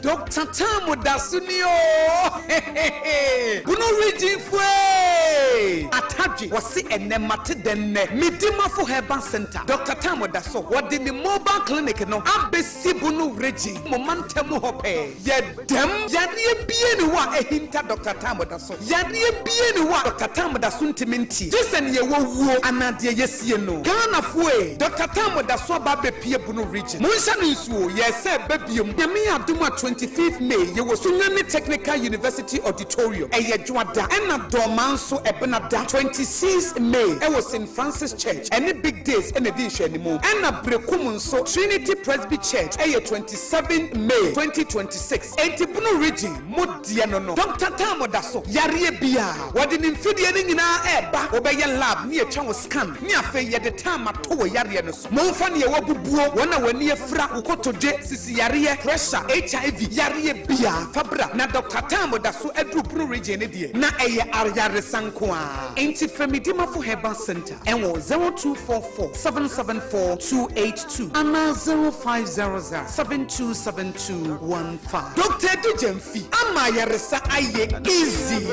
Doctor Tam da so ni oo hehehe Bono region foe Atadwe wɔse ɛnɛ mate dɛn nnɛ Medimafo Herbal Center Doctor Tam da so wɔde ne mobile clinic no abɛsi Bono region mo mantam mu hɔ pɛɛ Yɛ dɛm yareɛ bia ni hɔ a ahinta Doctor Tam da so Yareɛ bia ni hɔ a Doctor Tam da so ntimi ntie gye sɛ neɛ wawuo anaa deɛ yɛsie no Ghanafoɔ ee Doctor Tam da so aba abɛpie Bono region Monhyɛ no nsuo yɛɛ sɛ ɛba biom Nyame adom a 25th May yɛwɔ Sunyani Technical University Auditorium ɛyɛ Dwoada ɛna Dɔɔmaa nso Ɛbenada 26th May ɛwɔ St Francis Church ɛne Big Days ɛna ɛdi nhwɛanimu ɛna Berekum nso Trinity Presby Church ɛyɛ 27th May 2026 Enti Bono region mo deɛ no no Doctor Tam da so yareɛ biaa wɔde ne mfidie no nyinaa ɛɛba wobɛyɛ lab ne yɛtwa wo scan ne afei yɛde tam ato wo yareɛ no so Momfa neɛ wabubuo, wɔn a w'ani afira, wo kotodwe, sisi yareɛ, pressure, HIV, yareɛ biaa fa bra na Doctor Tam da so aduru Bono region no deɛ na ɛyɛ ayaresa nko ara. Enti frɛ Medimafo Herbal Centre ɛwɔ 0244 774 282 anaa 0500 727215. Doctor Adu Gyamfi ama ayaresa ayɛ easy.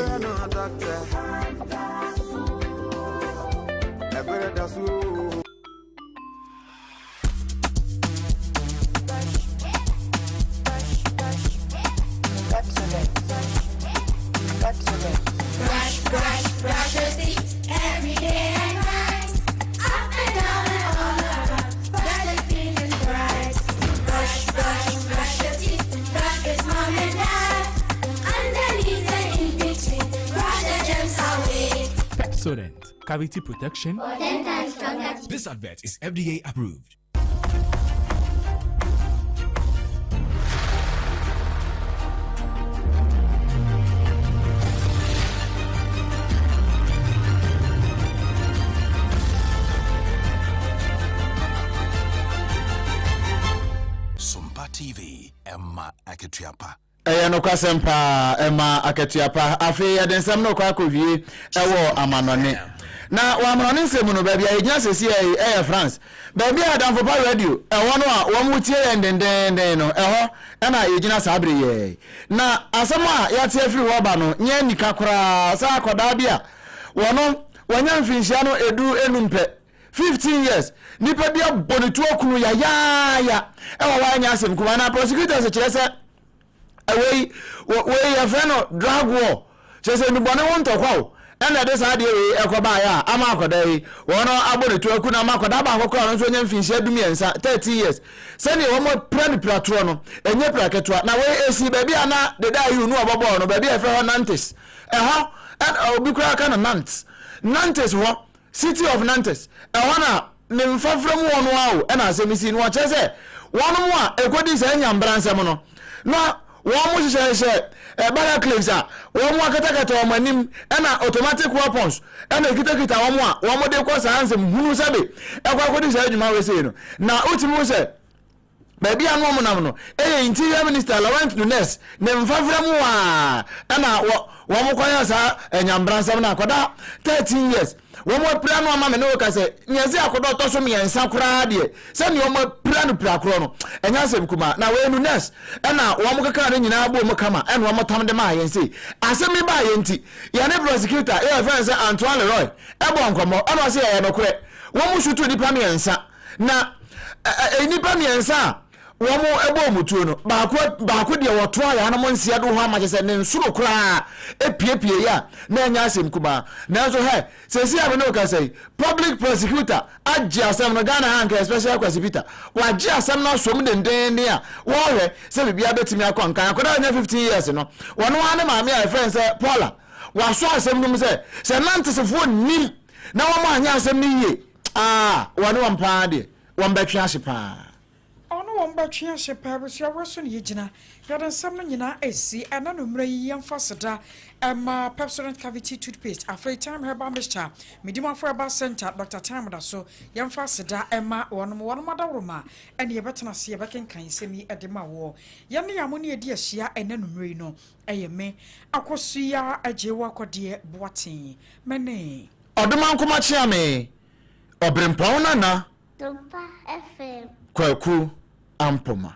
Pepsodent, cavity protection. For 10 times stronger teeth. This advert is FDA approved. Sompa TV, ɛma akatua pa. Ɛyɛ nokwasɛm paa, ɛma akatua pa. Afei yɛde nsɛm no rekɔ akɔwie wɔ amanɔne. Na wɔ amanɔne nsɛm mu no, baabi a yɛgyina seesei yi yɛ France. Baabi a Adamfo Pa Radio wɔ no a wɔretie yɛn dendeenden no, ɛhɔ na yɛgyina saa bere yi. Na asɛm a yɛate afiri hɔ reba no nyɛ anika koraa sɛ akwadaa bi a wɔno wanya mfinhyia no edu enum pɛ, 15 years, nipa bi abɔ ne tuo kunu yayaaya ɛwɔ hɔ a ɛnyɛ asɛm kumaa. Na prosecutors kyerɛ sɛ wei wei yɛfrɛ no drug war kyerɛ sɛ nnubɔne ho ntɔkwa o ɛna ɛde saa adeɛ wei ɛkɔ baeɛ a ama akwadaa yi wɔn abɔ ne tuo aku no ama akwadaa baako koraa no nso anya mfinhyia du mmiɛnsa 13 years sɛdeɛ wɔn apira no pira torɔ no ɛnyɛ pira ketewa na wei esi baabi a na deda ayi no ɔbɔbɔɔ no baabi a yɛfrɛ hɔ Nantes ɛhɔ ɛna obi koraa ka no Nantes Nantes hɔ City of Nantes, ɛhɔ na ne mfafra mu hɔ no ara o ɛna asɛm yi sii no wɔkyerɛ sɛ wɔnom a ɛkɔdii saa nyambra nsɛm no na wɔn hyehyɛhyehyɛ eh, barricades a wɔn akatakata wɔn anim ɛna automatic weapons ɛna ɛkitakita wɔn a wɔn de kɔ saa nsɛm hunu sɛbe ɛkɔ akɔdi saa adwuma wei sei no na wotumi hu sɛ Baabi a na wɔnam no yɛ Interior Minister Laurent Nunez ne mfafra mu a ɛna wɔn kɔyɛ saa anyanbransɛm no akɔda 13 years wɔn apira no ama me ne wo ka sɛ nea ɛsɛ akɔda ɔtɔ so mmiɛnsa koraa deɛ sɛnea wɔn apira no pira korɔ no ɛnyɛ asɛm kumaa na wei Nunez ɛna wɔn keka no nyinaa bɔ mu kama ɛna wɔn tam de maa yɛn sei asɛm yi baa yɛn ti yɛne prosecutor yɛ fɛn sɛ Antoine Leroy ɛbɔ nkɔmmɔ ɛna ɔsɛ yɛyɛ nokorɛ wɔn mu sutu nipa mmiɛnsa Na nnipa mmiɛnsa a wɔbɔ wɔn tuo no, baako baako deɛ wɔtoa yɛn anom nseɛ do hɔ ama kyɛ sɛ ne nsono koraa epiepie yɛ a na ɛnyɛ asɛm kumaa. Nanso hɛ, sɛsi a me ne wo kasa yi, public prosecutor agye asɛm no, Ghana ha anka especially Kwasi Peter, wagye asɛm no asom dendeenden a wɔrehwɛ sɛ biribiara bɛtumi akɔ nkan. Akwadaa a ɔnya 15 years no, wɔno ara ne maame a yɛfrɛ no sɛ Paula, wasɔ asɛm no mu sɛ sɛ Nantesefoɔ nnim na wɔn anyɛ asɛm no yie Ah, wɔne wɔn paa deɛ, wɔn bɛtwe ahye paa. Ɔne wɔn bɛtwe ahye paa. Abusua, wei so na yɛgyina. Yɛde nsɛm no nyinaa asi. Ɛna no mmerɛ yi, yɛmfa aseda mma Pepsodent Cavity Toothpaste, afei Thyme Herbal Mixture, Medimafo Herbal Centre, Doctor Thyme da so. Yɛmfa aseda mma wɔnom. Wɔnom adaworoma ɛne yɛbɛtena ase yɛbɛkenkan nsɛm yi de ma woɔ. Yɛne yɛn mo ne yɛdi ahyia ɛnɛ no mmerɛ yi no, ɛyɛ me, Akosua Agyewa Kɔdeɛ Boateng. Me ne. Ɔdomankoma Kyeame, Ɔberempɔn Nana Dompa FM. Kwaku Ampoma.